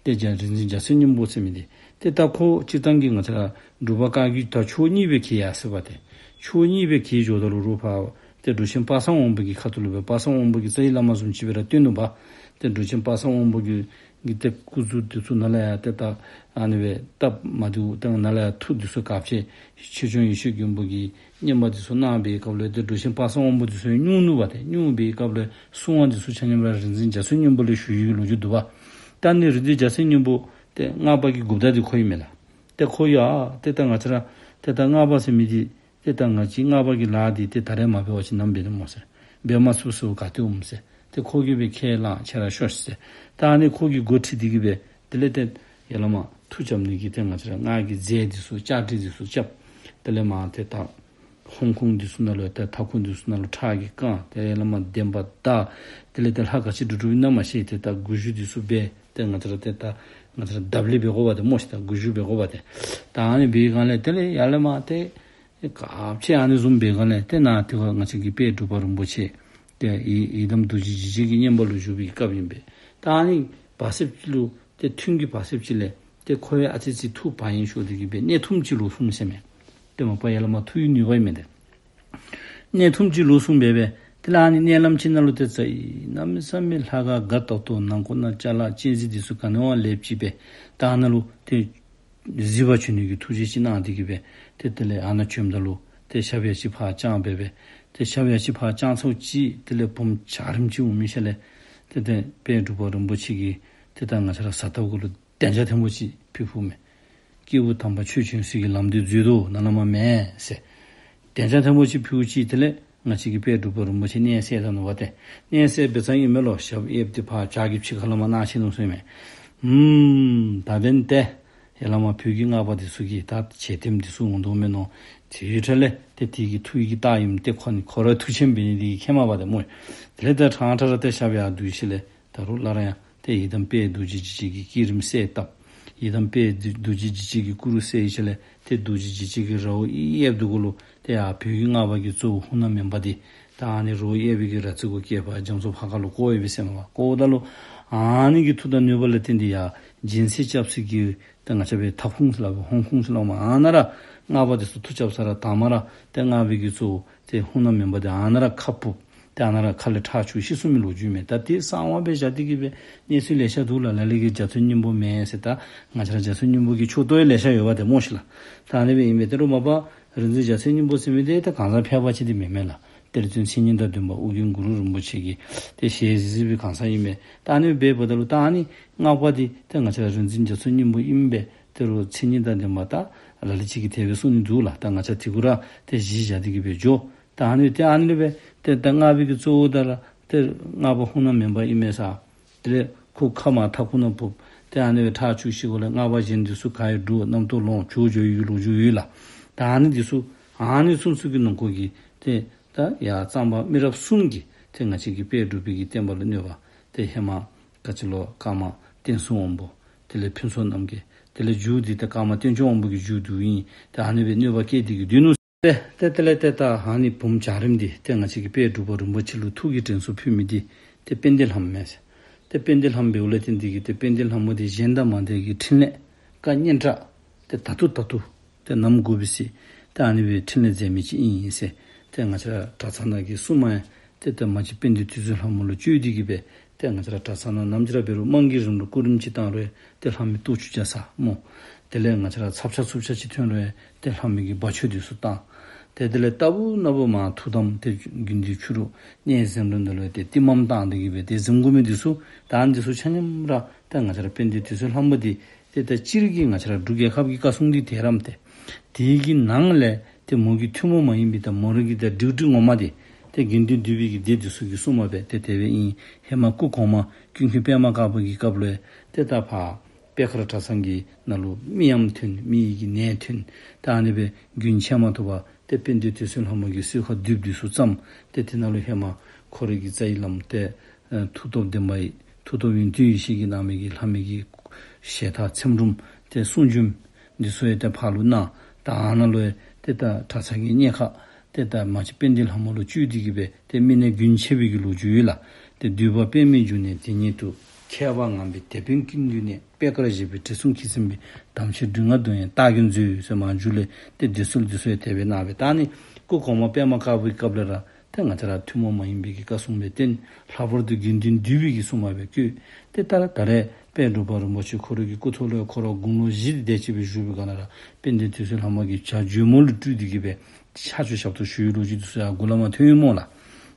ཏེ་འཇའ་རིག་འཛིན་འཇའ་ཚོན་སྙིང་པོ་ཟེར་མི་འདི། ཏེ་ད་ཁོ་སྤྱིར་བཏང་གི་ང་བཅས་ར་འབྲུག་པ་བཀའ་བརྒྱུད་ད་ཕྱོགས་གཉིས་སྦེ་གྱེས་ཡར་སོ་ཡི་པ་ཏེ། ཕྱོགས་གཉིས་སྦེ་གྱེས་འགྱོཝ་ད་ལུ་རོགས་ཕར་ཏེ་འབྲུག་ཆེན་དཔག་བསམ་དབང་པོ་གི་ཁ་ཐུག་ལུ་སྦེ་དཔག་བསམ་དབང་པོ་གིས་རྩ་བའི་བླ་མ་བཟུམ་ཅིག་སྦེ་ར་བསྟེན་ནུག་པ། ཏེ་འབྲུག་ཆེན་དཔག་བསམ་དབང་པོ་གི་གི་ཏེ་སྐུ་གཟུགས་འདི་ཚུ་ནཱ་ལས་ཡར་ཏེ་ད་ཨ་ནི་སྦེ་སྟབས་མ་བདེཝ་ཏེ་ནཱ་ལས་ཡར་མཐུ་འདི་ཚུ་ག་ཅི་ཆོས་སྐྱོང་ཡེ་ཤེས་མགོན་པོ་གིས་བསྙེན་པ་འདི་ཚུ་གནང་བའི་སྐབས་ལུ་ཏེ་འབྲུག་ཆེན་དཔག་བསམ་དབང་པོ་འདི་ཚུ་ཡང་སྙུང་ནུག་པ་ཏེ། སྙུང་བའི་སྐབས་ལུ་གསུང་བ་འདི་ཚུ་ཆ་མཉམ་ར་རིག་འཛིན་འཇའ་ཚོན་སྙིང་པོ་ལས་ཞུ་ཡི་གི་ལོ་རྒྱུས་འདུག་པ། ད་ནི་རིག་འཛིན་འཇའ་ཚོན་སྙིང་པོ་ཏེ་སྔགས་པ་གི་འགོ་བདག་འདི་ཁོ་ཨིན་མས་ལགས། ཏེ་ཁོ་ཡང་ཏེ་ད་ང་བཅས་ར་ཏེ་ད་སྔགས་པ་ཟེར་མི་འདི་ཏེ་ད་ང་བཅས་སྔགས་པ་གི་ལཱ་འདི་ཏེ་ད་རེས་མ་འབད་བ་ཅིན་ནམ་འབད་ནི་སྨོ་ཟེར། འབད་མ་ཚུགས་ཟེར་ག་ཏེ་འོང་ཟེར། ཏེ་ཁོ་གིས་སྦེ་ཁས་བླངས་ཁྱེད་ར་ཤོག་ཟེར། ད་ཨ་ནི་ཁོ་གིས་འགོ་ཁྲིད་དེ་གི་སྦེ་དེ་ལས་ཏེ་ཡར་ལས་མར་མཐུ་རྐྱབ་ནི་གི་ཏེ་ང་བཅས་ར་སྔགས་ཀྱི་རྫས་འདི་ཚུ་ལྕགས་རི་འདི་ཚུ་རྐྱབ། དེ་ལས་མར་ཏེ་ད་ཧོམ་ཁུང་འདི་ཚུ་ནང་ལུ་ཏེ་ཐབ་ཁུང་འདི་ཚུ་ནང་ལུ་ཁྲག་གིས་བཀང་། ཏེ་ཡར་ལས་མར་འདན་མ་བཏགས། དེ་ལས་ཏེ་ལྷ་ག་ཅི་སྒྲུབ་སྒྲུབ་ཨིན་ན་མ་ཤེས། ཏེ་ད་མགུ་མཇུག་འདི་ཚུ་སྦེ་ཏེ་ང་བཅས་ར་ཏེ་ད་ང་བཅས་ར་འདབ་ལི་འབད་དགོ་པ་ཏེ་སྨོ་ཤིག། ད་མགུ་མཇུག་འབད་དགོ་པ་ཏེ། ད་ཨ་ནི་འབད་བའི་སྒང་ལས་དེ་ལས་ཡར་ལས་མར་ཏེ་ཨེ་ག་ཅི་ཨ་ནི་བཟུམ་འབད་སྒང་ལས་ཏེ་ནཱ་ཏེ་ང་བཅས་ཀྱི་དཔལ་འབྲུག་པ་རིན་པོ་ཆེ་ཏེ་ཡི་ཡི་དམ་རྡོ་རྗེ་འཇིགས་བྱེད་ཀྱི་བསྙེན་པ་ལུ་བཞུགས་པའི་སྐབས་ཨིན་པས། ད་ཨ་ནི་བར་གསེབ་ཅིག་ལུ་ཏེ་ཐུན་གྱི་བར་གསེབ་ཅིག་ལས་ཏེ་ཁོ་ཡང་ཨ་ཙི་ཅིག་ཐུགས་བག་ཡངས་ཤོར་ཏེ་གི་སྦེ་གནས་ཐུམ་ཅིག་ལོག་སོང་ཟེར་མས། ཏེ་མ་པ་ཡར་ལས་མར་མཐུ་ཡི་ནུས་པ་ཨིན་མས་ཏེ། གནས་ཐུམ་ཅིག་ལོག་སོང་སྦེ་སྦེ་དེ་ལས་ཨ་ནི་མནལ་ལམ་ཅིག་ནང་ལུ་ཏེ་ཙ་ཡི་གནམ་མེད་ས་མེད་ལྷ་ཁང་དགའ་ཏོག་ཏོ་ནང་ཁོག་ནང་ཅ་ལ་སྤྱན་གཟིགས་འདི་ཚུ་ག་ནི་བ་ལེགསཔ་ཅིག་སྦེ་ད་ཨ་ནཱ་ལུ་ཏེ་གཟིགས་པར་བྱོན་ནི་གི་ཐུགས་བཞེད་ཅིག་གནང་སྟེ་གི་སྦེ་ཏེ་དེ་ལས་ཨ་ནཱ་བྱོནམ་ད་ལུ་ཏེ་ཞབས་ཡ་ཅིག་ཕར་བརྐྱངས་སྦེ་སྦེ་ཏེ་ཞབས་ཡ་ཅིག་ཕར་བརྐྱངས་ཚརཝ་ཅིག་དེ་ལས་བུམོ་འཇའ་རིསམོ་ཅིག་འོང་མི་ཤུལ་ལས་ཏེ་ཏེ་དཔལ་འབྲུག་པ་རིན་པོ་ཆེ་གིས་ཏེ་ད་ང་བཅས་ར་ས་ཐོབ་གུ་ལུ་གདན་ཆ་ཐེངས་པོ་ཅིག་ཕུལ་ཕུལཝ་མས། སྐྱེས་བུ་དམ་པ་ཆོས་བྱོན་སའི་གི་ལམ་འདི་འཛོལ་དོ་ནཱ་ལས་མར་མེན་ཟེར། གདན་ཆ་ཐེངས་པོ་ཅིག་ཕུལཝ་ཅིག་དེ་ལས་ང་བཅས་ཀྱི་དཔལ་འབྲུག་པ་རིན་པོ་ཆེ་མནལ་སད་ད་ནུག་པ་ཏེ། མནལ་སད་འབད་ཚར་ཨིན་མས་ལོ། ཞབས་གཡསཔ་འདི་ཕར་བྱག་གི་ཕྱི་ཁ་ལས་མར་གནང་ཆི་ནུག་ཟེར་མས། ཨུམ་ད་འབདན་ཏེ་ཡར་ལས་མར་བོད་ཀྱི་སྔགས་པ་འདི་ཚུ་གིས་ད་བྱད་སྟེམས་འདི་ཚུ་འོང་དོ་མས་མནོ། དེའི་ཁྲོད་ལས་ཏེ་དེ་གི་མཐུ་ཡི་གི་རྟགས་ཨིནམ་ཏེ་ཁོ་ནི་ཁོ་ར་མཐུ་ཆེན་འབད་ནི་འདི་གིས་མཁྱེནམ་པ་ཏེ་སྨོ། དེ་ལས་ཏེ་ཕྲང་ཕྲང་ར་ཏེ་ཞབས་ཡར་བསྡུ་ཞིནམ་ལས་ད་རུང་སླར་ཡང་ཏེ་ཡི་དམ་དཔལ་རྡོ་རྗེ་འཇིགས་བྱེད་ཀྱི་བསྐྱེད་རིམ་གསལ་བཏབ། ཡི་དམ་དཔལ་རྡོ་རྗེ་འཇིགས་བྱེད་ཀྱི་སྐུ་རུ་གསལ་ཞིནམ་ལས་ཏེ་རྡོ་རྗེ་འཇིགས་བྱེད་ཀྱི་རྭཝ་གཡསཔ་འདི་གུ་ལུ་ཏེ་ཡར་བོད་ཀྱི་སྔགས་པ་གི་གཙོ་བོ་ཧཱུྃ་ནག་མེ་འབར་འདི་ད་ཨ་ནི་རྭཝ་གཡས་པའི་གི་རྭ་རྩེ་གུ་བཀལ་ཕར་རྒྱ་མཚོ་ཕར་ཁ་ལུ་བཀོ་ཡི་པས་ཟེར་མས་པ། བཀོཝ་ད་ལུ་ཨ་ནི་གི་མཐུ་དང་ནུས་པ་ལུ་བརྟེན་ཏེ་ཡར་སྦྱིན་སྲེག་རྐྱབ་སའི་གི་ཏེ་ང་བཅས་པའི་ཐབ་ཁུང་ཟེར་སླབ་ཧོམ་ཁུང་ཟེར་སླབ་མས། ཨ་ནཱ་ར་སྔགས་པ་འདི་ཚུ་མཐུ་རྐྱབ་ས་ར་དང་པ་ར་ཏེ་སྔགས་པའི་གི་གཙོ་བོ་ཏེ་ཧཱུྃ་ནག་མེ་འབར་འདི་ཨ་ནཱ་ར་ཁ་སྦུབ། ཏེ་ཨ་ནཱ་ར་ཁ་ལས་ཁྲག་ཆུ་ཤི་སོང་མི་ལོ་རྒྱུས་མས། ད་དེ་གསང་བ་སྦེ་བཞག་སྟེ་གི་སྦེ་གནས་ཚུལ་ལེ་ཤ་འདུག་ལགས། ལ་ལུ་གིས་འཇའ་ཚོན་སྙིང་པོ་མེན་ཟེར། ད་ང་བཅས་ར་འཇའ་ཚོན་སྙིང་པོ་གི་ཕྱོགས་གཏོགས་ཡང་ལེ་ཤ་ཡོད་པ་ཏེ་སྨོ་ཤིག་ལགས། ད་ཨ་ནི་སྦེ་ཨིན་པས། ཏེ་རུང་མ་པ་རིག་འཛིན་འཇའ་ཚོན་སྙིང་པོ་ཟེར་མི་འདི་ཏེ་གང་ཟག་ཕལ་པ་ཅིག་འདི་མེན་མས་ལགས། གཏེར་སྟོན་མཚན་ཉིད་དང་ལྡན་པ་ཨོ་རྒྱན་གུ་རུ་རིན་པོ་ཆེ་གི་ཏེ་ཞལ་གཟིགས་གཟིགས་པའི་གང་ཟག་ཨིན་མས། ད་ཨ་ནི་སྦེ་འབདཝ་ད་ལུ་ད་ཨ་ནི་སྔགས་པ་འདི་ཏེ་ང་བཅས་ར་རིག་འཛིན་འཇའ་ཚོན་སྙིང་པོ་ཨིན་པས། ཏེ་རུང་མཚན་ཉིད་དང་ལྡན་པ་ད་ལ་ལུ་ཅིག་གིས་དེ་སྦེ་གསུང་ནི་འདུག་ལགས། ད་ང་བཅས་དེ་གུ་ར་ཏེ་གཞི་བཞག་སྟེ་གི་སྦེ་འགྱོ། ད་ཨ་ནི་ཏེ་ཨ་ནི་ལས་སྦེ་ཏེ་ད་སྔགས་པའི་གི་གཙོ་བོ་ད་ར་ཏེ་སྔགས་པ་ཧཱུྃ་ནག་མེ་འབར་ཨིན་མས་ཟེར། དེ་ལས་ཁོ་ཁ་མར་ཐབ་ཁུང་ནང་སྦུབ། ཏེ་ཨ་ནི་སྦེ་ཁྲག་ཆུ་ཤི་འགོ་ལས་སྔགས་པ་གཞན་འདི་ཚུ་ག་ར་འདྲོག་རྣམ་རྟོག་ལངས་བྱོག་འགྱོ་ཡི་གི་ལོ་རྒྱུས་ཡོད་ལགས། ད་ཨ་ནི་འདི་ཚུ་ཨ་ནི་ཚུན་ཚོད་ཀྱི་ནང་འཁོད་ཀྱི་ཏེ་ད་ཡར་གཙང་པ་མི་རབས་གསུམ་གྱིས་ཏེ་ང་བཅས་ཀྱི་དཔལ་འབྲུག་པའི་གི་བསྟན་པ་ལུ་གནོད་པ་ཏེ་ཧེ་མ་ག་ཅི་ལོ་ཀརྨ་ བསྟན་སྲུང་དབང་པོ། དེ་ལས་ཕུན་ཚོགས་རྣམ་རྒྱལ། དེ་ལས་མཇུག་འདི་ཏེ་ཀརྨ་བསྟན་སྐྱོང་དབང་པོ་གི་མཇུག་བསྡུཝ་ཨིན། ཏེ་ཨ་ནི་སྦེ་གནོད་པ་བསྐྱལ་ཏེ་གི་སྡོད་ནུག་ཟེར། ཏེ་དེ་ལས་ཏེ་ད་ཨ་ནི་བུམོ་འཇའ་རིསམོ་འདི་ཏེ་ང་བཅས་ཀྱི་དཔལ་འབྲུག་པ་རིན་པོ་ཆེ་ལུ་ཐུགས་ཀྱི་དྲན་གསོ་ཕུལ་མི་འདི་ཏེ་དཔལ་ལྡན་ལྷ་མོ་ཨིན་ཟེར། ཏེ་དཔལ་ལྡན་ལྷ་མོ་འབདཝ་ལས་བརྟེན་ཏེ་གི་ཏེ་དཔལ་ལྡན་ལྷ་མོ་འདི་གཞན་དང་མ་འདྲ་བའི་གི་ཕྲིན་ལས་བཀའ་སྙན་གྲགས་ཏེ་ད་ལྟོ་ད་ལྟོ་ཏེ་ནམ་དགོ་པའི་ཚེ་ཏེ་ཨ་ནི་སྦེ་ཕྲིན་ལས་མཛད་མི་ཅིག་ཨིན་ཟེར། ཏེ་ང་བཅས་ར་གྲྭ་ཚང་ནང་གི་སྲུང་མ་ཡང་ཏེ་ད་མ་གཅིག་དཔལ་ལྡན་དུད་སོལ་ལྷ་མོ་ལུ་བཅོལ་ཏེ་གི་སྦེ་ཏེ་ང་བཅས་ར་གྲྭ་ཚང་ནང་ནམ་ཅིག་ར་འབད་རུང་དམངས་ཀྱི་རིམ་ལུ་སྐུ་རིམ་ཅིག་བཏང་རུང་ཏེ་ལྷ་མོའི་གཏོར་ཆུ་རྒྱག་ས་སྨོ། དེ་ལས་ང་བཅས་ར་ཚབ་ཆ་ཚུབ་ཆ་ཅིག་ཐོན་རུང་ཏེ་ལྷ་མོའི་གི་བ་ཅོ་འདི་ཚུ་བཏང་། ཏེ་དེ་ལས་ལྟ་བུ་ན་བུ་མ་ཐུགས་དམ་ཏེ་དགེ་འདུན་ཆོས་གྲོགས་གནས་གཟིམ་རུམ་འདི་ལུ་ཏེ་ཏི་མམ་བཏང་སྟེ་གི་སྦེ་ཏེ་གཟིམ་དགོ་མི་འདི་ཚུ་ད་ཨ་ནི་འདི་ཚུ་ཆ་མཉམ་ར་ཏེ་ང་བཅས་ར་དཔལ་ལྡན་དུད་སོལ་ལྷ་མོ་འདི་ཏེ་ད་སྤྱིར་གྱིས་ང་བཅས་ར་འབྲུག་རྒྱལ་ཁབ་ཀྱི་བཀའ་སྲུང་འདི་དེ་ར་མས་ཏེ། དེ་གི་ནང་ལས་ཏེ་མོ་གི་ཐུན་མོང་མ་ཡིན་པའི་ད་མོ་ར་གི་ད་སྒྲིག་སྒྲིག་ངོ་མ་འདི་ཏེ་དགེ་འདུན་འདུས་པའི་གི་སྡེ་འདི་ཚུ་གི་སྲུང་མ་སྦེ་ཏེ་དེ་སྦེ་ཨིན། ཧེ་མ་སྐུ་གོང་མ་ཀུན་མཁྱེན་པདྨ་དཀར་པོ་གི་སྐབས་ལུ་ཏེ་ད་ཕར་པད་དཀར་གྲྭ་ཚང་གི་ནང་ལུ་མིའམ་ཐོན་མི་ཡི་གི་ནད་ཐོན་ད་ཨ་ནི་སྦེ་རྒྱུན་ཆད་མ་ཐུབ་པར་ཏེ་དཔལ་ལྡན་དུད་སོལ་ལྷ་མོ་གི་གསོལ་ཁ་མདུད་འདི་ཚུ་བརྩམས། ཏེ་དེ་ནང་ལུ་ཧེ་མ་ཁོ་རའི་གི་རྩ་བའི་བླམ་ཏེ་ཨ་མཐུ་སྟོབས་ལྡན་པའི་མཐུ་སྟོབས་ཡོན་ཏན་ཡེ་ཤེས་ཀྱིས་གནང་མི་གི་ལྷ་མོའི་གི་ཞལ་ཐང་ཚེམ་དྲུབ་ཏེ་གསུང་འབྱོན་འདི་ཚུ་ཡང་ཏེ་ཕར་ལུ་གནང་། ད་ཨ་ནཱ་ལུ་ཡང་ཏེ་ད་གྲྭ་ཚང་གི་གཉེར་ཁ་ཏེ་ད་མ་གཅིག་དཔལ་ལྡན་ལྷ་མོ་ལུ་བཅོལ་ཏེ་གི་སྦེ་ཏེ་མི་ནད་རྒྱུན་ཆད་པའི་གི་ལོ་རྒྱུས་ཡོད་ལགས། ཏེ་འདུས་པ་པདྨའི་འབྱུང་གནས་དེ་ཉིད་དུ། མཁས་པ་ངང་པའི་དེད་དཔོན་ཀུན་འདུས་ནས། པད་དཀར་བཞད་པའི་དྲི་བསུང་གིས་ཟིན་པའི། དམ་ཆོས་སྒྲུབ་ངག་དུ་ཡང་རྟགས་ཀྱིས་མཛོད་ཟེར་མར་མཇུག་ལས་ཏེ་འདི་ཚུ་འདི་ཚུ་ཡང་དེ་སྦེ་གནང་སྦེ། ད་ཨ་ནི་སྐུ་གོང་མ་པདྨ་དཀར་པོའི་སྐབས་ལས་ར་ཏེ་ང་བཅས་ར་ཐུན་མོང་མ་ཡིན་པའི་གི་བཀའ་སྲུང་སྦེ་བསྟེན། ལྷག་པར་དུ་དགེ་འདུན་འདུས་པའི་གི་སྲུང་མ་སྦེ་བསྐོས། ཏེ་ད་ད་རེས་དཔལ་འབྲུག་པ་རིན་པོ་ཆེ་ཁོ་རའི་གི་སྐུ་ཐོག་ལུ་ཁོ་ར་དགུང་ལོ་བཞི་དེ་ཅིག་སྦེ་བཞུགས་པའི་སྒང་ལས་ར་དཔལ་ལྡན་དུད་སོལ་ལྷ་མོ་གི་ཇ་ཇོ་མོ་ལུ་སྤྲུལ་ཏེ་གི་སྦེ་ཕྱག་མཆོད་ཞབས་ཏོག་ཞུ་བའི་ལོ་རྒྱུས་འདི་ཚུ་ཡང་མགུ་ལས་མར་ཐོན་ཡོད་སྨོ་ལགས།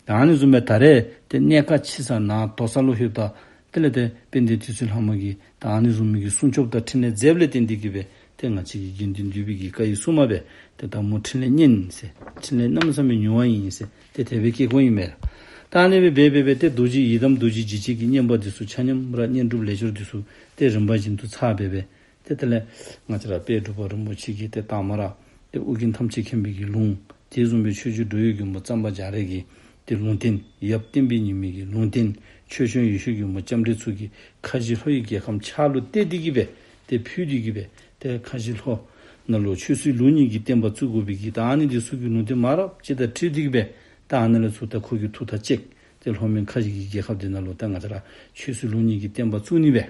ད་ཨ་ནི་བཟུམ་སྦེ་ད་རེས་ཏེ་གནས་ཁ་ཕྱི་ས་ནཱ་རྡོ་ས་ལུ་ལྷོདཔ་ད་དེ་ལས་ཏེ་དཔལ་ལྡན་དུད་སོལ་ལྷ་མོ་གིས་ད་ཨ་ནི་བཟུམ་མའི་གི་སྲུང་སྐྱོབ་དང་ཕྲིན་ལས་མཛདཔ་ལས་བརྟེན་ཏེ་གི་སྦེ་ཏེ་ང་བཅས་ཀྱི་དགེ་འདུན་འདུས་པའི་གི་བཀའ་ཡི་སྲུང་མ་སྦེ་ཏེ་ད་མོ་ཕྲིན་ལས་གཉན་ཟེར་ཕྲིན་ལས་གནམ་མེད་ས་མེད་མྱུར་བ་ཨིན་ཟེར་ཏེ་དེ་སྦེ་བསྐྱེད་དགོཔ་ཨིན་མས་ལགས། ད་ཨ་ནི་སྦེ་འབད་འབད་འབད་ཏེ་རྡོ་རྗེ་ཡི་དམ་རྡོ་རྗེ་འཇིགས་བྱེད་ཀྱི་བསྙེན་པ་འདི་ཚུ་ཆ་མཉམ་ར་བསྙེན་སྒྲུབ་ལས་སྦྱོར་འདི་ཚུ་ཏེ་རིམ་པ་བཞིན་དུ་ཚར་སྦེ་སྦེ། ཏེ་དེ་ལས་ང་བཅས་ར་དཔལ་འབྲུག་པ་རིན་པོ་ཆེ་གིས་ཏེ་དང་པ་ར་ཏེ་ཨོ་རྒྱན་ཐམས་ཅད་མཁྱེན་པའི་གི་ལུང་། དེ་བཟུམ་སྦེ་ཆོས་རྗེ་འགྲོ་བའི་མགོན་པོ་གཙང་པ་རྒྱ་རས་ཀྱི་ཏེ་ལུང་བསྟན། ཡབ་བསྟན་པའི་ཉི་མའི་གི་ལུང་བསྟན། ཆོས་སྐྱོང་ཡེ་ཤེས་མགོན་པོ་ལྕམ་དྲལ་ཚུ་གིས་ཁ་བཞི་ལྷོ་ཡི་རྒྱལ་ཁམས་ཕྱག་ལུ་གཏད་དེ་གི་སྦེ་ཏེ་ཕུལ་ཏེ་གི་སྦེ་ཏེ་ཁ་བཞི་ལྷོ་ནང་ལུ་ཆོས་སྲིད་ལུགས་གཉིས་ཀྱི་བསྟན་པ་བཙུགས་དགོ་པའི་གི་ད་ཨ་ནི་འདི་ཚུ་གི་ལུང་བསྟན་མང་རབས་ཅིག་དང་འཁྲིལ་ཏེ་གི་སྦེ་ད་ཨ་ནི་ལས་ཚུར་ད་ཁོ་གིས་ཐུགས་ཐག་བཅད། ཏེ་ལྷོ་མོན་ཁ་བཞི་གི་རྒྱལ་ཁབ་འདི་ནང་ལུ་ད་ང་བཅས་ར་ཆོས་སྲིད་ལུགས་གཉིས་ཀྱི་བསྟན་པ་བཙུགས་ནི་སྦེ།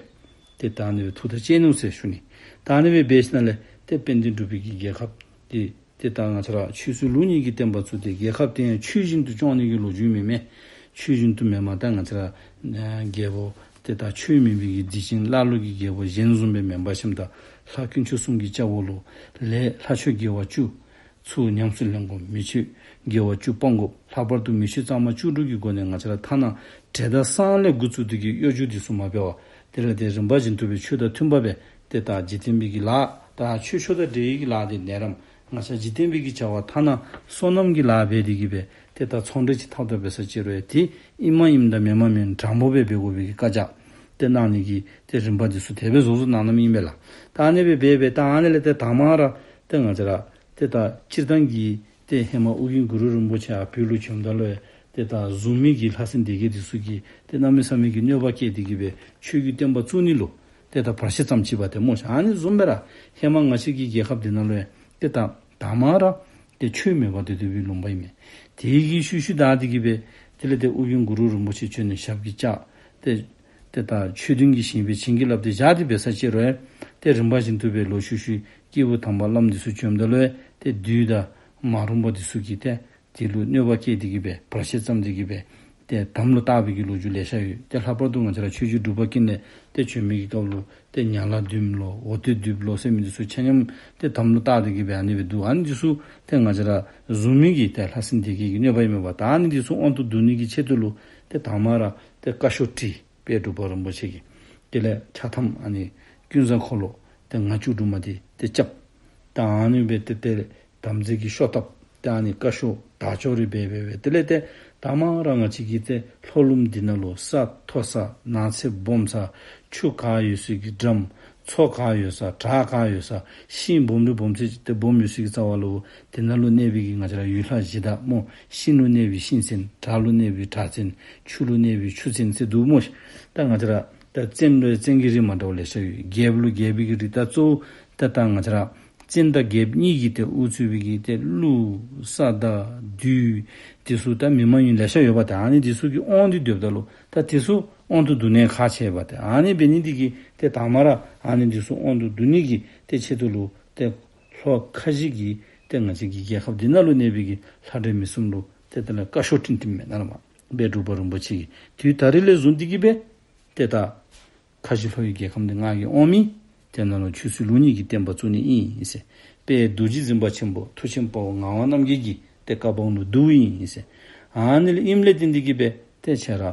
ཏེ་ད་ཨ་ནི་སྦེ་ཐུགས་ཐག་བཅད་ནུག་ཟེར་ཞུ་ནི། ད་ཨ་ནི་སྦེ་འབད་ཞིནམ་ལས་ཏེ་དཔལ་ལྡན་འབྲུག་པའི་གི་རྒྱལ་ཁབ་འདི་ཏེ་ད་ང་བཅས་ར་ཆོས་སྲིད་ལུགས་གཉིས་ཀྱི་བསྟན་པ་བཙུགས་ཏེ་རྒྱལ་ཁབ་དེ་ཡང་ཆོས་བཞིན་དུ་སྐྱོང་ནི་གི་ལོ་རྒྱུས་མེན་མས། ཆོས་བཞིན་དུ་མེན་མས། ད་ང་བཅས་ར་ཨ་རྒྱལ་པོ་ཏེ་ད་ཆོས་མེད་པའི་གི་སྡིག་ཅན་ཀླ་ཀློ་གི་རྒྱལ་པོ་གཞན་བཟུམ་སྦེ་མེན་པར་ཞིནམ་ད་ལྷ་དཀོན་མཆོག་གསུམ་གྱི་སྐྱབས་འོག་ལུ་ལས་ལྷ་ཆོས་དགེ་བ་བཅུ། ཚུར་ཉམས་སུ་ལེན་དགོ། མི་ཆོས་དགེ་བ་བཅུ་སྤང་དགོ། ལྷག་པར་དུ་མི་ཆོས་གཙང་མ་བཅུ་དྲུག་གི་སྒོ་ནས་ང་བཅས་ར་ཐ་ན་བྲེ་ད་སང་ལས་འགོ་བཙུགས་ཏེ་གི་གཡོ་སྒྱུ་འདི་ཚུ་མ་འབད་བར་དེ་ལས་ཏེ་རིམ་པ་བཞིན་དུ་སྦེ་ཆོས་དང་མཐུན་པ་སྦེ་ཏེ་ད་འཇིག་རྟེན་པའི་གི་ལཱ་ད་ཆོས་ཕྱོགས་དང་འབྲེལ་བའི་གི་ལཱ་འདི་ནི་ར་ང་བཅས་འཇིག་རྟེན་པའི་གི་བྱ་བ་ཐ་ན་སོ་ནམ་གྱི་ལཱ་འབད་དེ་གི་སྦེ་ཏེ་ད་ཚོང་འབྲེལ་ཅིག་འཐབ་འཐབ་འབད་ས་ཅིག་རུང་ཡང་ཏེ་ཨིནམ་ཨིནམ་དང་མེནམ་མེནམ་དྲང་པོ་སྦེ་འབད་དགོ་པའི་གི་བཀའ་རྒྱ་ཏེ་གནང་ནི་གི་ཏེ་རིམ་པ་འདི་ཚུ་དེ་སྦེ་བཟོ་བཟོཝ་གནང་གནངམ་ཨིན་པས་ལགས། ད་ཨ་ནི་སྦེ་འབད་འབད་ད་ཨ་ནི་ལས་ཏེ་དང་པ་ར་ཏེ་ང་བཅས་ར་ཏེ་ད་སྤྱིར་བཏང་གི་ཏེ་ཧེ་མ་ཨོ་རྒྱན་གུ་རུ་རིན་པོ་ཆེ་ཡར་བོད་ལུ་བྱོནམ་ད་ལུ་ཡང་ཏེ་ད་གཟུགས་མེད་ཀྱི་ལྷ་སྲིན་སྡེ་བརྒྱད་འདི་ཚུ་གིས་ཏེ་གནམ་མེད་ས་མེད་ཀྱི་གནོད་པ་བསྐྱལ་ཏེ་གི་སྦེ་ཆོས་ཀྱི་བསྟན་པ་བཙུགས་ནི་ལུ་ཏེ་ད་བར་ཆད་ཙམ་ཅིག་འབད་དེ་སྨོ་ཤ། ཨ་ནི་བཟུམ་སྦེ་ར་ཧེ་མ་ང་བཅས་ཀྱི་རྒྱལ་ཁབ་འདི་ནང་ལུ་ཡང་ཏེ་ད་དང་པ་ར་ཏེ་ཆོས་མེད་པར་སྡོད་སྡོད་པའི་ལུང་པ་ཨིན་མས། དེ་གི་ཤུལ་ཤུལ་བདའ་སྟེ་གི་སྦེ་དེ་ལས་ཏེ་ཨོ་རྒྱན་གུ་རུ་རིན་པོ་ཆེ་བྱོན་ནས་ཞབས་ཀྱིས་བཅགས། ཏེ་ཏེ་ད་ཆོས་ལྡན་གྱི་ཞིང་པས་བྱིན་གྱིས་བརླབས་ཏེ་བཞག་སྟེ་འབད་ས་ཅིག་རུང་ཡང་ཏེ་རིམ་པ་བཞིན་དུ་སྦེ་ལོག་ཤུལ་ཤུལ་སྐྱེས་བུ་དམ་པ་བླམ་འདི་ཚུ་བྱོནམ་ད་ལུ་ཡང་ཏེ་བདུད་དང་མ་རུངས་པ་འདི་ཚུ་གིས་ཏེ་དེ་ལུ་གནོད་པ་བསྐྱལ་ཏེ་གི་སྦེ་བར་ཆད་བརྩམས་ཏེ་གི་སྦེ་ཏེ་དམ་ལུ་བཏགས་པའི་གི་ལོ་རྒྱུས་ལེ་ཤ་ཡོད། ཏེ་ལྷག་པར་དུ་ང་བཅས་ར་ཆོས་རྗེ་འབྲུག་པ་ཀུན་ལེགས་ཏེ་བྱོན་མི་གི་སྐབས་ལུ་ཏེ་ཉ་ལ་བདུདམོ་ལོ་འོ་དོད་བདུདམོ་ལོ་ཟེར་མི་འདི་ཚུ་ཆ་མཉམ་ཏེ་དམ་ལུ་བཏགས་ཏེ་གི་སྦེ་ཨ་ནི་སྦེ་འདུག། ཨ་ནི་འདི་ཚུ་ཏེ་ང་བཅས་ར་གཟུགས་མེད་ཀྱི་ཏེ་ལྷ་སྲིན་སྡེ་བརྒྱད་ཀྱི་གནོད་པ་ཨིན་མས་པ། ད་ཨ་ནི་འདི་ཚུ་དབང་དུ་བསྡུ་ནི་གི་ཆེད་དུ་ལུ་ཏེ་དང་པ་ར་ཏེ་བཀའ་ཤོག་བྲིས། དཔལ་འབྲུག་པ་རིན་པོ་ཆེ་གིས། དེ་ལས་ཕྱག་ཐམ་ཨ་ནི་ཀུན་བཟང་འཁོར་ལོ་ཏེ་ང་བཅུ་དྲུག་མ་འདི་ཏེ་རྐྱབ། ད་ཨ་ནི་སྦེ་ཏེ་ཏེ་དམ་རྫས་ཀྱི་ཤོག་བཏབ། ཏེ་ཨ་ནི་བཀའ་ཤོག་དར་ལྕོག་རེ་འབད་འབད་འབད་དེ་ལས་ཏེ་དང་པ་ར་ང་བཅས་ཀྱི་ཏེ་ལྷོ་ལུངམ་འདི་ནང་ལུ་ས་མཐོ་ས་ནགས་ཚལ་སྦོམ་ས་ཆུ་ག་ཡོད་ས་གི་འགྲམ་མཚོ་ག་ཡོད་ས་བྲག་ག་ཡོད་ས་ཤིང་སྦོམ་རེ་སྦོམ་ཚད་ཅིག་ཏེ་སྦོམ་ཡོད་ས་གི་རྩ་བ་ལུ་དེ་ནང་ལུ་གནས་པའི་གི་ང་བཅས་ར་ཡུལ་ལྷ་གཞི་བདག་སྨོ། ཤིང་ལུ་གནས་པའི་ཤིང་བཙན། བྲག་ལུ་གནས་པའི་བྲག་བཙན། ཆུ་ལུ་གནས་པའི་ཆུ་བཙན་ཟེར་འདུག་སྨོ་ཤ། ད་ང་བཅས་ར་ ད་བཙན་ལུ་བཙན་གྱི་རིགས་མ་འདྲཝ་ལེ་ཤ་ཡོད། རྒྱལཔོ་ལུ་རྒྱལ་པོའི་གི་རིགས། ད་གཙོ་བོ་ད་ད་ང་བཅས་ར་བཙན་དང་རྒྱལཔོ་གཉིས་ཀྱིས་ཏེ་དབུ་གཙོས་པའི་གི་ཏེ་ཀླུ་ས་དང་བདུད་དེ་ཚུ་ད་མི་མ་ཡིན་ལེ་ཤ་ཡོད་པ། ཏེ་ཨ་ནི་དེ་ཚུ་གི་དབང་དུ་སྡུདཔ་ད་ལུ་ད་དེ་ཚུ་དབང་དུ་བསྡུ་ནི་ཁག་ཆེ་བ། ཏེ་ཨ་ནི་འབད་ནི་དེ་གིས་ཏེ་དང་པ་ར་ཨ་ནི་དེ་ཚུ་དབང་དུ་བསྡུ་ནི་གི་ཏེ་ཆེད་དུ་ལུ་ཏེ་ལྷོ་ཁ་བཞི་གི་ཏེ་ང་བཅས་ཀྱི་རྒྱལ་ཁབ་འདི་ནང་ལུ་གནས་པའི་གི་ལྷ་འདྲེ་མི་གསུམ་ལུ་ཏེ་དེ་ལས་བཀའ་ཤོག་བྲིས་བྲིསམ་མས་ན་ལགས་མ། དཔལ་འབྲུག་པ་རིན་པོ་ཆེ་གིས་དུས་ད་རེས་ལས་བཟུང་སྟེ་གི་སྦེ་ཏེ་ད་ཁ་བཞི་ལྷོ་ཡི་རྒྱལ་ཁམས་འདི་ང་གིས་དབང་མི། དེ་ནང་ལུ་ཆོས་སྲིད་ལུགས་གཉིས་ཀྱི་བསྟན་པ་བཙུགས་ནི་ཨིན་ཟེར། དཔལ་རྡོ་རྗེ་འཛིན་པ་ཆེན་པོ་མཐུ་ཆེན་དཔའ་བོ་ངག་དབང་རྣམ་རྒྱལ་གྱི་ཏེ་བཀའ་འབངས་ལུ་བསྡུཝ་ཨིན་ཟེར། ཨ་ནི་ལས་ཨིནམ་ལས་བརྟེན་ཏེ་གི་སྦེ་ཏེ་ཁྱེད་ར་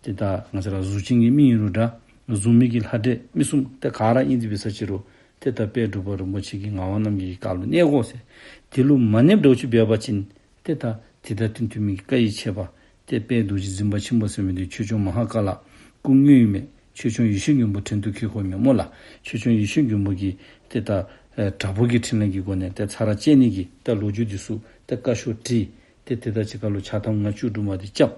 ཏེ་ད་ང་བཅས་ར་གཟུགས་ཅན་གྱི་མི་ཨིན་རུང་འདྲ། གཟུགས་མེད་ཀྱི་ལྷ་འདྲེ་མི་གསུམ་ཏེ་ག་ར་ཨིན་ཏེ་འབད་ས་ཅི་རུང་ཏེ་ད་དཔལ་འབྲུག་པ་རིན་པོ་ཆེ་གི་ངག་དབང་རྣམ་རྒྱལ་གྱི་བཀའ་ལུ་གནས་དགོ་ཟེར། དེ་ལུ་མ་གནསཔ་འདྲཝ་ཅིག་འབད་བ་ཅིན་ཏེ་ད་དེ་དང་བསྟུན་མི་གི་བཀའ་ཡི་ཆད་པ། ཏེ་དཔལ་རྡོ་རྗེ་འཛིན་པ་ཆེན་པོ་ཟེར་མི་འདི་ཆོས་སྐྱོང་མ་ཧཱ་ཀཱ་ལ་སྐུ་དངོས་ཨིན་མས། ཆོས་སྐྱོང་ཡེ་ཤེས་མགོན་པོ་བྲན་དུ་འཁོལ་འཁོརཝ་མས་སྨོ་ལགས། ཆོས་སྐྱོང་ཡེ་ཤེས་མགོན་པོ་གིས་ཏེ་ད་ཨེ་དྲག་པོ་གི་འཕྲིན་ལས་ཀྱི་སྒོ་ནས་ཏེ་ཚར་བཅད་ནི་གི་ཏེ་ལོ་རྒྱུས་འདི་ཚུ་ཏེ་བཀའ་ཤོག་བྲིས། ཏེ་དེ་དང་གཅིག་ཁར་ལུ་ཕྱག་ཐམ་ལྔ་བཅུ་དྲུག་མ་འདི་རྐྱབ།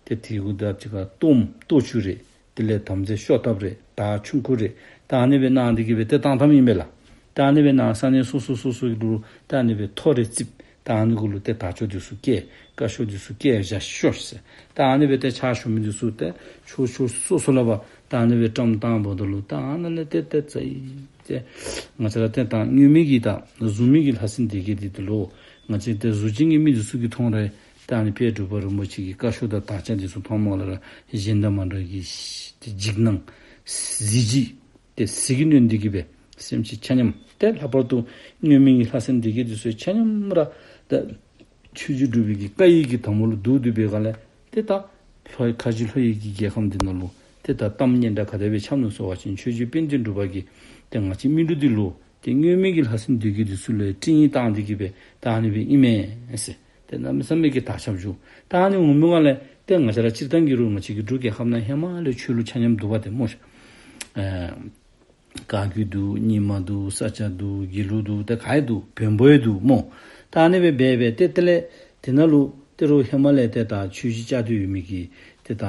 ཏེ་དེ་གུ་དང་གཅིག་ཁར་གཏོརམ་གཏོར་མཆོད་རེ། དེ་ལས་དམ་རྫས་ཤོག་ཐབ་རེ་དར་ཆུང་ཀུ་རེ། ད་ཨ་ནི་སྦེ་གནང་སྟེ་གི་སྦེ་ཏེ་བཏང་བཏངམ་ཨིན་པས་ལགས། ད་ཨ་ནི་སྦེ་གནང་ས་གནས་སོ་སོ་སོ་སོ་གི་ལུ་ད་ཨ་ནི་སྦེ་ཐོ་རེ་བརྩིགས། ད་ཨ་ནི་གུ་ལུ་ཏེ་དར་ལྕོག་འདི་ཚུ་བཀལ། བཀའ་ཤོག་འདི་ཚུ་བཀལ་བཞག་ཤོག་ཟེར། ད་ཨ་ནི་སྦེ་ཏེ་ཕྱག་ཞུ་མི་འདི་ཚུ་ཏེ་ཕྱོགས་ཕྱོགས་སོ་སོ་ལུ་འབག། ད་ཨ་ནི་སྦེ་བཀྲམ་བཏངམ་ད་ལུ་ད་ཨ་ནཱ་ལས་ཏེ་ཏེ་ཙ་ཡི་ཏེ་ང་བཅས་ར་ཏེ་ད་དངོས་མེད་ཀྱི་ད་གཟུགས་མེད་ཀྱི་ལྷ་སྲིན་སྡེ་བརྒྱད་འདི་ད་ལུ་ང་བཅས་ཏེ་གཟུགས་ཅན་གྱི་མི་འདི་ཚུ་གིས་མཐོང་རུང་ད་ཨ་ནི་དཔལ་འབྲུག་པ་རིན་པོ་ཆེ་གི་བཀའ་ཤོག་དང་དར་ལྕོག་འདི་ཚུ་མཐོངམ་ལས་ར་གཞན་དང་མ་འདྲཝ་གི་ཏེ་འཇིགས་སྣང་གཟི་བརྗིད་ཏེ་གཟི་གིས་ནོན་ཏེ་གི་སྦེ་སེམས་ཅན་ཆ་མཉམ་ཏེ་ལྷག་པར་དུ་དངོས་མེད་ཀྱི་ལྷ་སྲིན་སྡེ་བརྒྱད་འདི་ཚུ་ཆ་མཉམ་ར་ད་ཆོས་རྗེ་འབྲུག་པའི་གི་བཀའ་ཡི་གི་དམ་ལུ་འདུ་འདུ་བའི་སྒང་ལས་ཏེ་ད་ལྷོ་ཁ་བཞི་ལྷོ་ཡི་གི་རྒྱལ་ཁམས་འདི་ནང་ལུ་ཏེ་ད་གཏམ་སྙན་གྲགས་ག་དེ་སྦེ་ཁྱབ་ནུག་ཟེར་བ་ཅིན་ཆོས་རྗེ་དཔལ་ལྡན་འབྲུག་པ་གིས་ཏེ་ང་བཅས་མི་འདི་ལུ་ཏེ་དངོས་མེད་ཀྱི་ལྷ་སྲིན་སྡེ་བརྒྱད་འདི་ཚུ་ལུ་སྤྲིང་ཡིག་བཏང་སྟེ་གི་སྦེ་ད་ཨ་ནི་སྦེ་ཨིན་མས་ཟེར། ཏེ་གནམ་མེད་ས་མེད་ཀྱི་དར་ཁྱབ་བྱུང་། ད་ཨ་ནི་འོང་མི་སྒང་ལས་ཏེ་ང་བཅས་ར་སྤྱིར་བཏང་གི་རུང་ང་བཅས་ཀྱི་འབྲུག་རྒྱལ་ཁབ་ནང་ཧེ་མ་ལས་ཆོས་ལུགས་ཆ་མཉམ་འདུག་པ་ཏེ་སྨོ་ཤ། ཨེ་བཀའ་བརྒྱུད་འདུག། རྙིང་མ་འདུག། ས་སྐྱ་འདུག། དགེ་ལུགས་འདུག། ཏེ་ག་ཡང་འདུག། བོན་པོ་ཡང་འདུག་སྨོ། ད་ཨ་ནི་སྦེ་འབད་འབད་ཏེ་དེ་ལས་དེ་ནང་ལུ་ཏེ་རུང་ཧེ་མ་ལས་ཏེ་ད་ཆོས་གཞིས་བཅའ་སྡོད་ཡོད་མི་གི་ཏེ་ད་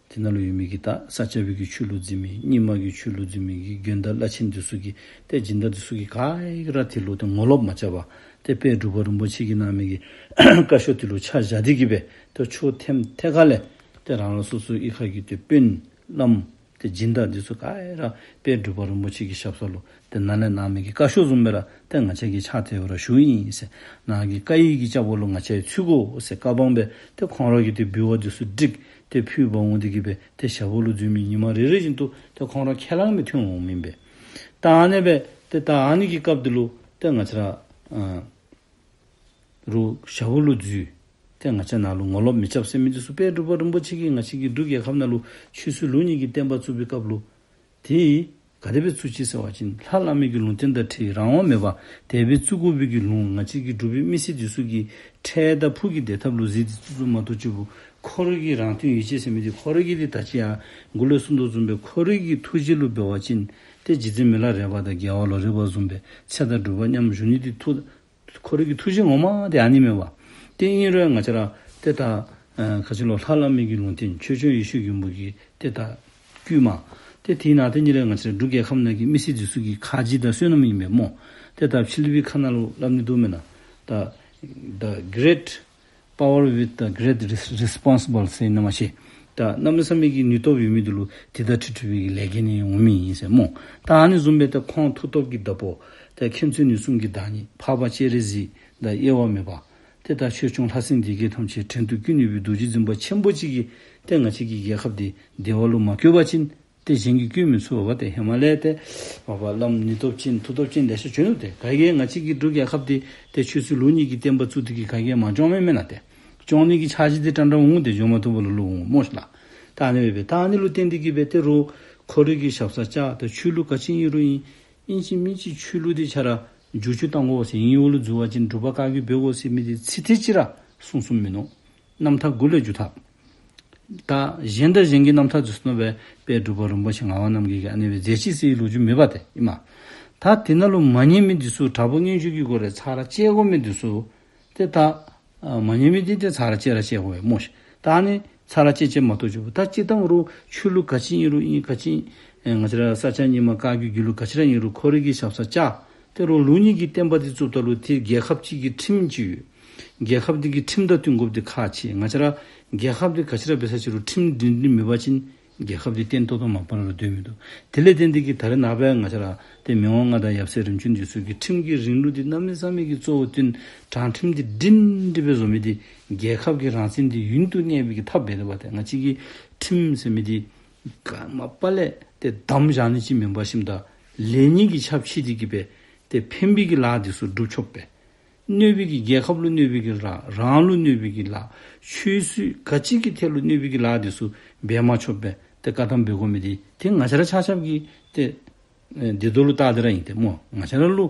དེ་ནང་ལུ་ཡོད་མི་གི་ད་ས་སྐྱ་པའི་གི་ཆོས་ལུགས་འཛིན་མི་རྙིང་མ་གི་ཆོས་ལུགས་འཛིན་མི་གི་དགོན་བདག་བླ་ཆེན་འདི་ཚུ་གིས་ཏེ་སྦྱིན་བདག་འདི་ཚུ་གིས་ག་ཡང་ར་དེ་ལུ་ཏེ་ངོ་ལོག་མ་རྐྱབ་པར་ཏེ་དཔལ་འབྲུག་པ་རིན་པོ་ཆེ་གིས་གནང་མི་གི་བཀའ་ཤོག་དེ་ལུ་ཆ་བཞག་སྟེ་གི་སྦེ་ཏེ་ཕྱོགས་ཐམས་ཐད་ཁར་ལས་ཏེ་རང་རང་སོ་སོའི་གཡུས་ཁ་གི་ཏེ་དཔོན་བླམ་ཏེ་སྦྱིན་བདག་འདི་ཚུ་ག་ཡང་ར་དཔལ་འབྲུག་པ་རིན་པོ་ཆེ་གི་ཞབས་ས་ལུ་ཏེ་ནཱ་ལས་གནང་མི་གི་བཀའ་ཤོག་བཟུམ་སྦེ་ར་ཏེ་ང་བཅས་ཀྱིས་ཕྱག་དེ་སྦེ་ར་ཞུཝ་ཨིན་ཟེར། ནཱ་གི་བཀའ་ཡི་གི་བཅའ་སྒོ་ལུ་ང་བཅས་ཚུད་དགོ་ཟེར་བཀའ་འབངས་སྦེ་ཏེ་ཁོང་ར་གིས་ཏེ་འབུལ་བ་འདི་ཚུ་བསྒྲིགས་ཏེ་ཕུལ་བར་འོང་སྟེ་གི་སྦེ་ཏེ་ཞབས་པ་ལུ་འཛུལ་མི་ཉི་མ་རེ་རེ་བཞིན་དུ་ཏེ་ཁོང་ར་ཁས་བླངས་མི་ཐོན་འོང་མི་ཨིན་པས། ད་ཨ་ནི་སྦེ་ཏེ་ད་ཨ་ནི་གི་སྐབས་འདི་ལུ་ཏེ་ང་བཅས་ར་ཨ་རུང་ཞབས་པ་ལུ་འཛུལ། ཏེ་ང་བཅས་ནཱ་ལུ་ངོ་ལོག་མི་རྐྱབ་ཟེར་མི་འདི་ཚུ་དཔལ་འབྲུག་པ་རིན་པོ་ཆེ་གིས་ང་བཅས་ཀྱི་འབྲུག་རྒྱལ་ཁབ་ནང་ལུ་ཆོས་སྲིད་ལུགས་གཉིས་ཀྱི་བསྟན་པ་བཙུགས་པའི་སྐབས་ལུ་ཏེ་ག་དེ་སྦེ་བཙུགས་ཅི་ཟེར་བ་ཅིན་ལྷ་བླ་མའི་གི་ལུང་བསྟན་དང་འཁྲིལ་རང་དབང་མེད་པར་དེ་སྦེ་བཙུགས་དགོ་པའི་གི་ལུང་ང་བཅས་ཀྱི་འབྲུག་པའི་མི་སེར་འདི་ཚུ་གིས་འཕྲལ་དང་ཕུགས་ཀྱི་བདེ་ཐབས་ལུ་གཟིགས་ཏེ་བཙུགས་བཙུགསཔ་མ་གཏོགས་ཅིག་པུ་ཁོ་རའི་གི་རང་དོན་ཡིད་བྱེད་ཟེར་མི་འདི་ཁོ་རའི་གི་འདི་ད་ཅི་ཡང་གོང་ལུ་གསུངས་དོ་བཟུམ་སྦེ་ཁོ་རའི་གི་ཐུགས་རྗེ་ལུ་འབད་བ་ཅིན་ཏེ་རྗེ་བཙུན་མི་ལ་རས་པ་དང་རྒྱལ་བ་ལོ་རས་པ་བཟུམ་སྦེ་ཚེ་དང་སྒྲུབ་པ་མཉམ་བཞུགས་ནི་འདི་ཐུགས་ཁོ་རའི་གི་ཐུགས་བཞེད་ངོ་མ་དེ་ཨ་ནི་མས་པ། ཏེ་ཨིན་རུང་ང་བཅས་ར་ཏེ་ད་ཨ་ག་ཅི་ལོ་ལྷ་བླ་མའི་གི་ལུང་བསྟན་ཆོས་སྐྱོང་ཡེ་ཤེས་མགོན་པོ་གི་ཏེ་ད་བསྐུལ་མ། ཏེ་དེ་ནང་ཏེ་ཨ་ནི་ར་ང་བཅས་ར་འབྲུག་རྒྱལ་ཁབ་ནང་གི་མི་སེར་འདི་ཚུ་གི་ཁ་རྗེ་དང་བསོད་ནམས་ཨིན་པས་སྨོ། ཏེ་ད་ཕྱི་གླིང་པའི་ཁ་ནང་ལུ་སླབ་ནི་འདུག་མེན་ན། ད་the great power with the great res- responsible ཟེར་ཨིན་ན་མ་ཤེས། ད་གནམ་མེད་ས་མེད་ཀྱི་ནུས་སྟོབས་ཡོད་མི་འདི་ལུ་དེ་དང་འཁྲིལ་འཁྲིལ་བའི་གི་ལས་འགན་ནི་འོང་མི་ཨིན་ཟེར་སྨོ། ད་ཨ་ནི་བཟུམ་སྦེ་ད་ཁོང་མཐུ་སྟོབས་ཀྱི་བདག་པོ་ད་མཁྱེན་བརྩེ་ནུས་གསུམ་གྱི་བདག་ཉིད་འཕགས་པ་སྤྱན་རས་གཟིགས་དང་དབྱེ་བ་མེད་པ། ཏེ་ད་ཆོས་སྐྱོང་ལྷ་སྲིན་སྡེ་བརྒྱད་ཐམས་ཅད་བྲན་དུ་བཀོལ་ནུས་པའི་རྡོ་རྗེ་འཛིན་པ་ཆེན་པོ་གཅིག་གིས་ཏེ་ང་བཅས་ཀྱི་རྒྱལ་ཁབ་འདི་བདེ་བ་ལུ་མ་བཀོལ་བ་ཅིན་ཏེ་གཞན་གྱིས་བཀོལ་མི་ཚུགས་པས། ཏེ་ཧེ་མ་ལས་ཏེ་མ་པ་བླམ་ནུས་སྟོབས་ཅན་མཐུ་སྟོབས་ཅན་ལེ་ཤ་བྱོན་ནུག། ཏེ་ག་གིས་ང་བཅས་ཀྱི་འབྲུག་རྒྱལ་ཁབ་འདི་ཏེ་ཆོས་སྲིད་ལུགས་གཉིས་ཀྱི་བསྟན་པ་བཙུགས་ཏེ་གི་ག་གིས་མ་སྐྱོང་མི་མེན་ན། ཏེ་སྐྱོང་ནི་གི་འཆར་གཞི་འདི་ཏན་ཏན་འོང་། ཏེ་འགྱོ་མ་བཏུབ་པ་ལུ་ལུ་འོང་སྨོ་ཤ་ལགས། ད་ཨ་ནི་སྦེ་སྦེ་ད་ཨ་ནི་ལུ་བརྟེན་ཏེ་གི་སྦེ་ཏེ་རུང་ཁོ་རའི་གི་ཞབས་ས་བཅགས། ཏེ་ཆོས་ལུགས་ག་ཅི་ཨིན་རུང་ཨིན། ཨིན་ཅི་མིན་ཅི་ཆོས་ལུགས་འདི་ཁྱོད་ར་བསྒྱུར་བཅོས་གཏང་དགོ་ཟེར། ཨིན་འོག་ལུ་འཛུལ་བ་ཅིན་སྒྲུབ་པ་བཀའ་བརྒྱུད་འབད་དགོ་ཟེར་མི་འདི་ཚིག་ཐེངས་གཅིག་ར་གསུངས་གསུངསམ་མིན་ནུག། རྣམ་ཐར་མགུ་ལས་མཇུག་ཐག། ད་གཞན་དང་གཞན་གྱི་རྣམ་ཐར་འདི་ཚུ་ནང་སྦེ་དཔལ་འབྲུག་པ་རིན་པོ་ཆེ་ངག་དབང་རྣམ་རྒྱལ་གྱིས་ཨ་ནི་སྦེ་མཛད་ཅི་ཟེར་བའི་ལོ་རྒྱུས་མེད་པ་ཏེ་ཨིན་མས། ད་དེ་ནང་ལུ་མ་ཉན་མི་འདི་ཚུ་དྲག་པོ་མངོན་སྤྱོད་ཀྱི་སྒོ་ལས་ཚར་བཅད་དགོ་མི་འདི་ཚུ་ཏེ་ད་ཨ་མ་ཉན་མི་འདི་ཏེ་ཚར་བཅད་ར་བཅད་དགོ་པས་སྨོ་ཤ། ད་ཨ་ནི་ཚར་བཅད་བཅད་མ་གཏོགས་ཅིག་པུ་ད་སྤྱིར་བཏང་རུང་ཆོས་ལུགས་ག་ཅི་ཨིན་རུང་ཨིན། ག་ཅི་ ཨེ་ང་བཅས་ར་ས་སྐྱ་རྙིང་མ་བཀའ་བརྒྱུད་རྒྱུད་ལུགས་ག་ཅི་ར་ཨིན་རུང་ཁོ་རའི་གི་ཞབས་སར་བཅར། ཏེ་རོགས་ལུགས་གཉིས་ཀྱི་བསྟན་པ་འདི་བཙུགསཔ་ད་ལུ་ཏེ་རྒྱལ་ཁབ་ཅིག་གི་ཁྲིམས་ཅིག་ཡོད། རྒྱལ་ཁབ་འདི་གི་ཁྲིམས་དང་བསྟུན་དགོཔ་འདི་ཁག་ཆེ། ང་བཅས་ར་རྒྱལ་ཁབ་འདི་ག་ཅི་ར་འབད་ས་ཅིག་རུང་ཁྲིམས་སྒྲིང་སྒྲིང་མེད་པ་ཅིན་རྒྱལ་ཁབ་འདི་བརྟན་ཏོག་ཏོ་མ་པ་ལས་ར་སྡོད་མི་བཏུབ། དེ་ལས་བརྟེན་ཏེ་གིས་ད་རེས་ནངས་པ་ང་བཅས་ར་ཏེ་མི་དབང་མངའ་བདག་ཡབ་སྲས་རིམ་བྱོན་འདི་ཚུ་གིས་ཁྲིམས་ཀྱི་རིང་ལུགས་འདི་གནམ་མེད་ས་མེད་ཀྱི་གཙོ་བོ་བཏོན། དྲང་ཁྲིམས་འདི་སྒྲིང་སྒྲིང་སྦེ་བཟོ་མི་འདི་རྒྱལ་ཁབ་ཀྱི་རང་བཙན་འདི་ཡུན་དུ་གནས་པའི་གི་ཐབས་འབད་དོ་བ། ཏེ་ང་བཅས་ཀྱི་ཁྲིམས་ཟེར་མི་འདི་ག་མ་པ་ལས་ཏེ་བསྡམ་བཞག་ནི་ཅིག་མེན་པར་ཞིནམ་ད་ལེགས་ཉེས་ཀྱི་ཆ་ཕྱེ་སྟེ་གིས་སྦེ་ཏེ་ཕན་པའི་གི་ལཱ་འདི་ཚུ་སྒྲུབ་ཆོགཔ་སྦེ། གནོད་པའི་གི་རྒྱལ་ཁབ་ལུ་གནོད་པའི་གི་ལཱ་རང་ལུ་གནོད་པའི་གི་ལཱ་ཆོས་སྲིད་ག་ཅི་གི་ཐད་ལུ་གནོད་པའི་གི་ལཱ་འདི་ཚུ་འབད་མ་ཆོགཔ་སྦེ་ཏེ་བཀག་དམ་འབད་དགོ་མི་འདི་ཏེ་ང་བཅས་ར་ཆ་ཁྱབ་ཀྱི་ཏེ་ཨེ་བདེ་སྡུག་ལུ་བལྟ་སྟེ་ར་ཨིན་ཏེ་སྨོ། ང་བཅས་ར་ལུ་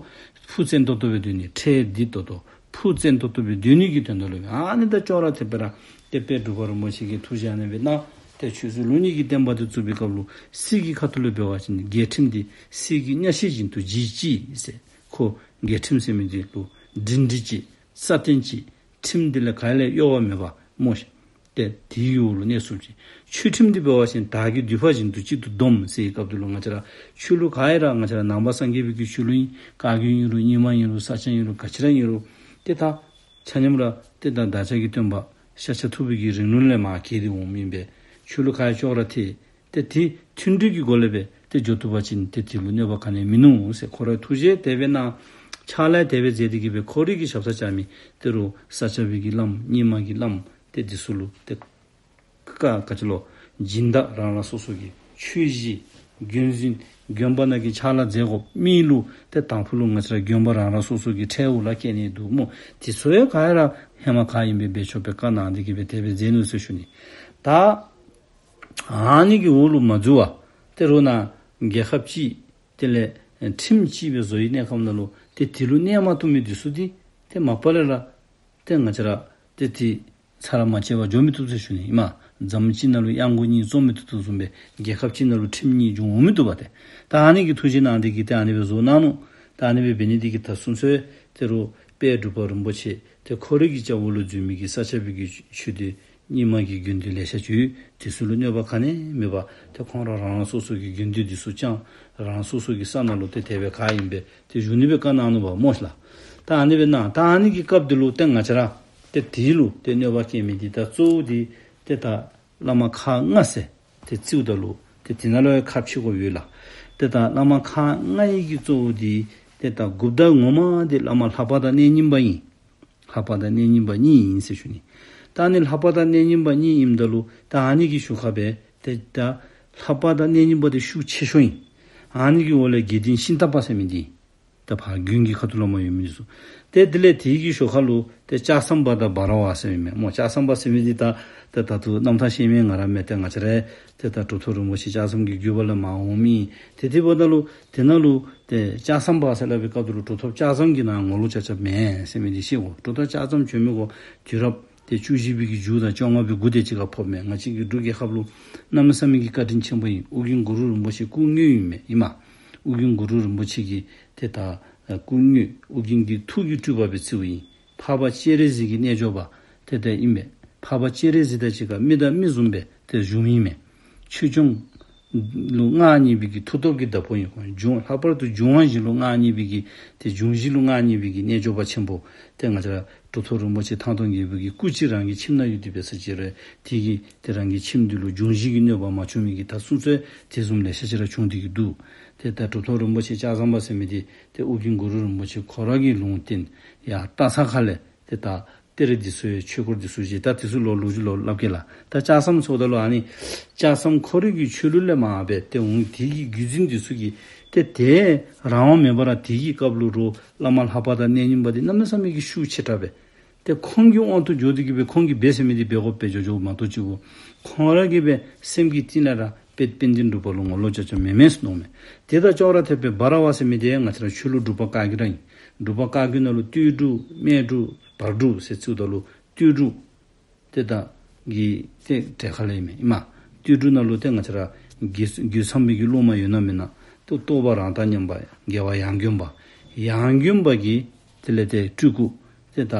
ཕུགས་བཙན་ཏོག་ཏོ་སྦེ་སྡོད་ནི་འཕྲལ་བདེ་ཏོག་ཏོ་ཕུགས་བཙན་ཏོག་ཏོ་སྦེ་སྡོད་ནི་གི་དོན་དག་ལུ་ཨ་ནི་དང་ཅོག་ར་འཐདཔ་སྦེ་ར་ཏེ་དཔལ་འབྲུག་པ་རིན་པོ་ཆེ་གིས་ཐུགས་བཞེད་ཨ་ནི་སྦེ་གནང་། ཏེ་ཆོས་སྲིད་ལུགས་གཉིས་ཀྱི་བསྟན་པ་འདི་བཙུགས་པའི་སྐབས་ལུ་སྲིད་ཀྱི་ཁ་ཐུག་ལས་འབད་བ་ཅིན་རྒྱལ་ཁྲིམས་འདི་གསེར་གྱི་གཉའ་ཤིང་བཞིན་དུ་ལྗིད་ཅིག་ཟེར། ཁོ་རྒྱལ་ཁྲིམས་ཟེར་མི་འདི་ལུ་སྒྲིང་སྒྲིང་ཅིག་སྲ་བརྟན་ཅིག་ཁྲིམས་འདི་ལས་ག་ཡང་ལས་གཡོ་བ་མེད་པ་སྨོ་ཤིག། ཏེ་དེའི་འོག་ལུ་གནས་ཚུགསཔ་ཅིག། ཆོས་ཁྲིམས་འདི་འབད་བ་ཅིན་དར་གྱི་མདུད་པ་བཞིན་དུ་གཅིག་ཏུ་བསྡོམས་ཟེར་བའི་སྐབས་འདི་ལུ་ང་བཅས་ར་ཆོས་ལུགས་ག་ཡང་ར་ང་བཅས་ར་ནང་པ་སངས་རྒྱས་པའི་གི་ཆོས་ལུགས་ཨིན། བཀའ་བརྒྱུད་ཨིན་རུང་རྙིང་མ་ཨིན་རུང་ས་སྐྱ་ཨིན་རུང་ག་ཅི་ར་ཨིན་རུང་ཏེ་ད་ཆ་མཉམ་ར་ཏེ་ད་བདག་ཅག་གི་སྟོན་པ་ཤཱཀྱ་ཐུབ་པའི་གི་རིང་ལུགས་ལས་མར་གྱེས་ཏེ་འོང་མི་ཨིན་པས། ཆོས་ལུགས་ག་ཡང་ཅོག་ར་འཐད། ཏེ་དེ་མཐུན་སྒྲིལ་གྱི་སྒོ་ལས་སྦེ་ཏེ་འགྱོ་བཏུབ་པ་ཅིན་ཏེ་དེ་ལུ་གནོད་པ་ག་ནི་ཡང་མིན་ནུག་ཟེར་ཁོ་ར་ཐུགས་བཞེད་དེ་སྦེ་གནང་། ཕྱག་ལཱ་དེ་སྦེ་མཛད་དེ་གིས་སྦེ་ཁོ་རའི་གི་ཞབས་སར་བཅར་མི་ཏེ་རོགས་ས་སྐྱ་པའི་གི་བླམ་རྙིང་མ་གི་བླམ་ཏེ་འདི་ཚུ་ལུ་ཏེ་ག་ག་ཅི་ལོ་སྦྱིན་བདག་རང་རང་སོ་སོ་གི་ཆོས་གཞིས་དགོན་འཛིན་དགོན་པ་ནང་གི་ཕྱག་ལཱ་མཛད་དགོཔ་མི་ལུ་ཏེ་དང་ཕུ་ལུ་ང་བཅས་ར་དགོན་པ་རང་རང་སོ་སོ་གི་ཁྲལ་འུ་ལག་བཀལ་ནི་འདུག་སྨོ། དེ་ཚུ་ཡང་ག་ཡང་ར་ཧེ་མ་ག་ཨིན་པའི་འབད་ཆོག་པའི་བཀའ་གནང་སྟེ་གིས་སྦེ་དེ་སྦེ་མཛད་ནུག་ཟེར་ཞུ་ནི། ད་ཨ་ནི་གི་འོག་ལུ་མ་འཛུལ་བར་ཏེ་རོགས་ནཱ་རྒྱལ་ཁབ་ཅིག་དེ་ལས་ཁྲིམས་ཅིག་སྦེ་བཟོ་བའི་གནས་སྐབས་ནང་ལུ་ཏེ་དེ་ལུ་གནས་མ་བཏུབ་མི་འདི་ཚུ་འདི་ཏེ་མ་པ་ལས་ར་ཏེ་ང་བཅས་ར་ཏེ་དེ་ཚར་མ་བཅད་པར་འགྱོ་མི་བཏུབ་ཟེར་ཞུ་ནི་ཨིན་མས། འཛམ་གཅིག་ནང་ལུ་གཡང་འགུགས་གཉིས་བཙོང་མི་བཏུབ་བཏུབ་བཟུམ་སྦེ་རྒྱལ་ཁབ་ཅིག་ནང་ལུ་ཁྲིམས་གཉིས་འབྱུང་འོང་མི་བཏུབ་པས་ཏེ། ད་ཨ་ནི་གི་ཐུགས་བཞེད་གནང་སྟེ་གིས་ཏེ་ཨ་ནི་སྦེ་བཟོ་གནང་ནུག། ད་ཨ་ནི་སྦེ་འབད་ནི་འདི་གིས་ད་སོ་སོའི་ཏེ་རོགས་དཔལ་འབྲུག་པ་རིན་པོ་ཆེ་ཏེ་ཁོ་རའི་གི་སྐྱབས་འོག་ལུ་འཛུལ་མི་གི་ས་སྐྱ་པའི་གི་ཆོས་སྡེ་རྙིང་མ་གི་དགོན་སྡེ་ལེ་ཤ་ཅིག་ཡོད། དེ་ཚུ་ལུ་གནོད་པ་ག་ནི་ཡང་མེད་པར་ཏེ་ཁོང་ར་རང་རང་སོ་སོ་གི་དགོན་སྡེ་འདི་ཚུ་བསྐྱངས། རང་རང་སོ་སོ་གི་ས་ནང་ལུ་ཏེ་དེ་སྦེ་ག་ཨིན་པས་ཏེ་བཞུགས་ནི་སྦེ་བཀའ་གནང་ནུག་པ་སྨོ་ཤིག་ལགས། ད་ཨ་ནི་སྦེ་གནང་། ད་ཨ་ནི་གི་སྐབས་འདི་ལུ་ཏེ་ང་བཅས་ར་ཏེ་དེ་ལུ་ཏེ་གནོད་པ་བཀལ་མི་འདི་ད་གཙོ་བོ་འདི་ཏེ་ད་བླ་མ་ཁག་ལྔ་ཟེར་ཏེ་རྩིཝ་ད་ལུ་ཏེ་དེ་ནང་ལུ་ཡང་ཁག་ཕྱེ་དགོཔ་ཡོད་ལགས། ཏེ་ད་བླ་མ་ཁག་ལྔ་ཡི་གི་གཙོ་བོ་འདི་ཏེ་ད་འགོ་བདག་ངོ་མ་འདི་བླ་མ་ལྷ་པ་དང་གནས་རྙིང་པ་ཨིན། ལྷ་པ་དང་གནས་རྙིང་པ་གཉིས་ཨིན་ཟེར་ཞུ་ནི། ད་ཨ་ནི་ལྷ་པ་དང་གནས་རྙིང་པ་གཉིས་ཨིནམ་ད་ལུ་ད་ཨ་ནི་གི་ཤུགས་ཁར་སྦེ་ཏེ་ད་ལྷ་པ་དང་གནས་རྙིང་པ་འདི་ཤུགས་ཆེ་ཤོས་ཨིན། ཨ་ནི་གི་འོག་ལས་དགེ་འདུན་ཤིང་རྟ་པ་ཟེར་མི་འདི་ད་ཕར་དགོན་གྱི་ཁ་ཐུག་ལུ་མར་ཡོད་མི་འདི་ཚུ། ཏེ་དེ་ལས་དེ་གི་ཤུགས་ཁར་ལུ་ཏེ་ལྕགས་ཟམ་པ་དང་འབའ་ར་བ་ཟེར་མི་མས་སྨོ། ལྕགས་ཟམ་པ་ཟེར་མི་འདི་ད་ད་ད་ལྟོ་རྣམ་ཐར་ཤེས་མི་ང་ར་མེན། ཏེ་ང་བཅས་ར་ཏེ་ད་གྲུབ་ཐོབ་རིན་པོ་ཆེ་ལྕགས་ཟམ་གྱི་བརྒྱུད་པ་ལས་མར་འོང་མི་ཏེ་དེ་འབདཝ་ད་ལུ་དེ་ནང་ལུ་ཏེ་ལྕགས་ཟམ་པ་ཟེར་སླབ་པའི་སྐབས་དེ་ལུ་གྲུབ་ཐོབ་ལྕགས་ཟམ་གྱི་ནང་ངོ་ལོག་རྐྱབ་རྐྱབ་མེན་ཟེར་མི་འདི་ཤེས་དགོ། གྲུབ་ཐོབ་ལྕགས་ཟམ་བྱོན་མི་གོ་དུས་རབས་ཏེ་བཅུ་བཞི་པའི་གི་མཇུག་དང་བཅོ་ལྔ་པའི་འགོ་དེ་ཅིག་ཁར་ཕོགཔ་མས། ང་བཅས་ཀྱི་འབྲུག་རྒྱལ་ཁབ་ལུ་གནམ་མེད་ས་མེད་ཀྱི་བཀའ་དྲིན་ཆེན་པོ་ཨིན། ཨོ་རྒྱན་གུ་རུ་རིན་པོ་ཆེ་སྐུ་དངོས་ཨིན་མས་ཨིན་མས། ཨོ་རྒྱན་གུ་རུ་རིན་པོ་ཆེ་གི་ཏེ་ད་སྐུ་དངོས་ཨོ་རྒྱན་གྱི་ཐུགས་ཀྱི་སྤྲུལ་པ་སྦེ་རྩིཝ་ཨིན། འཕགས་པ་སྤྱན་རས་གཟིགས་ཀྱི་རྣལ་འབྱོར་པ་ཏེ་ད་ཨིན་མས། འཕགས་པ་སྤྱན་རས་གཟིགས་དང་གཅིག་ཁར་མི་དང་མི་བཟུམ་སྦེ་ཏེ་བཞུགས་མི་ཨིན་མས། ཆོས་སྐྱོང་ལུ་མངའ་བརྙེས་པའི་གི་མཐུ་སྟོབས་ཀྱི་བདག་པོ་ཨིན། ཁོང་འབྱུང་ལྷག་པར་དུ་འབྱུང་བ་བཞི་ལུ་མངའ་བརྙེས་པའི་གི་ཏེ་འབྱུང་བཞི་ལུ་མངའ་བརྙེས་པའི་གི་རྣལ་འབྱོར་པ་ཆེན་པོ་ཏེ་ང་བཅས་ར་གྲུབ་ཐོབ་རིན་པོ་ཆེ་ཐང་སྟོང་རྒྱལ་པོ་གི་སྐུ་ཅིག་རང་གི་ཁྱིམ་ནང་ཡོད་དེ་འབད་ས་ཅིག་རུང་དེ་གིས་ཏེ་རང་གི་ཁྱིམ་འདི་ལུ་འབྱུང་བཞི་གི་གནོད་པ་མ་བྱུང་མི་གི་ད་སོ་སོའི་དེ་བཟུམ་ལེ་ཤ་ཅིག་ར་བྱུང་སྟེ་གི་འདུག། ཏེ་ད་གྲུབ་ཐོབ་རིན་པོ་ཆེ་ལྕགས་ཟམ་པ་ཟེར་མི་འདི་ཏེ་ཨོ་རྒྱན་གུ་རུ་རིན་པོ་ཆེ་ཁོ་ར་གིས་ལུང་བསྟན་ཡར་སྟག་ཚང་ཁ་ལས་ཏེ་ད་གཏེར་འདི་ཚུ་ཡང་ཆོས་སྐོར་འདི་ཚུ་བཞེས། ད་འདི་ཚུ་ལོག་ལོག་ཅིག་ལོག་སླབ་གེ་ལགས། ད་ལྕགས་ཟམ་ཟེརཝ་ད་ལུ་ཨ་ནི་ལྕགས་ཟམ་ཁོ་རའི་གི་ཆོས་ལུགས་ལས་མར་སྦེ་ཏེ་འོང་དེ་གི་བརྒྱུད་འཛིན་འདི་ཚུ་གིས་ཏེ་དེ་རང་དབང་མེད་པར་དེ་གི་སྐབས་ལུ་རོགས་བླ་མ་ལྷ་པ་དང་གནས་རྙིང་པ་འདི་གནམ་མེད་ས་མེད་ཀྱི་ཤུགས་ཆེ་དྲགས་སྦེ་ཏེ་ཁོང་གི་དབང་དུ་འགྱོ་སྟེ་གི་སྦེ་ཁོང་གིས་འབད་ཟེར་མི་འདི་འབད་དགོཔ་སྦེ་འགྱོ་འགྱོཝ་མ་གཏོགས་ཅིག་གོ་ཁོང་ར་གིས་སྦེ་སེམས་ཀྱི་གཏིང་ལས་ར་དཔལ་དཔལ་ལྡན་འབྲུག་པ་ལུ་ངོ་ལོག་རྐྱབ་རྐྱབ་མེན་མས་ཟེར་མནོཝ་མས། དེ་དང་ཅོག་ར་འཐདཔ་སྦེ་འབའ་ར་བ་ཟེར་མི་འདི་ང་བཅས་ར་ཆོས་ལུགས་འབྲུག་པ་བཀའ་བརྒྱུད་ར་ཨིན། འབྲུག་པ་བཀའ་བརྒྱུད་ནང་ལུ་སྟོད་འབྲུག་སྨད་འབྲུག་བར་འབྲུག་ཟེར་རྩིཝ་ད་ལུ་སྟོད་འབྲུག་ཏེ་ད་གི་ཏེ་གྲལ་ཁ་ལས་ཨིན་མས་ཨིན་མས། སྟོད་འབྲུག་ནང་ལུ་ཏེ་ང་བཅས་ར་རྒོད་རྒོད་ཚང་པའི་གི་སློབ་མ་ཡོད་ན་མེད་ན་ཏེ་རྟོགས་པ་རང་དང་མཉམ་པ་རྒྱལ་བ་ཡང་དགོན་པ། ཡང་དགོན་པ་གི་དེ་ལས་ཏེ་སྤྲུལ་སྐུ་ ཏེ་ད་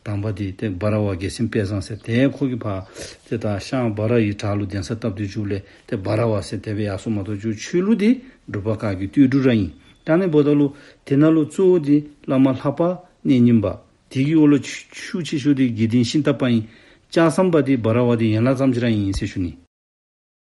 དང་པ་འདི་ཏེ་འབའ་ར་བ་རྒྱལ་མཚན་དཔལ་བཟང་ཟེར་ཏེ་ཁོ་གིས་ཕར་ཏེ་ད་ཤངས་འབའ་ར་ཡི་བྲག་ལུ་གདན་ས་བཏབ་སྟེ་བཞུགས་ལས་ཏེ་འབའ་ར་བ་ཟེར་དེ་སྦེ་ཡར་སོང་མ་གཏོགས་ཆོས་ལུགས་འདི་འབྲུག་པ་བཀའ་བརྒྱུད་སྟོད་འབྲུག་ར་ཨིན། ད་ཨ་ནི་འབདཝ་ད་ལུ་དེ་ནང་ལུ་གཙོ་བོ་འདི་བླ་མ་ལྷ་པ་གནས་རྙིང་པ། དེ་གི་འོག་ལུ་ཤུགས་ཆེ་ཤོས་འདི་དགེ་ལྡན་ཤིང་རྟ་པ་ཨིན། ལྕགས་ཟམ་པ་འདི་འབའ་ར་བ་འདི་ཡན་ལག་རྩོམ་རྒྱུ་ར་ཨིན་ཟེར་ཞུ་ནི།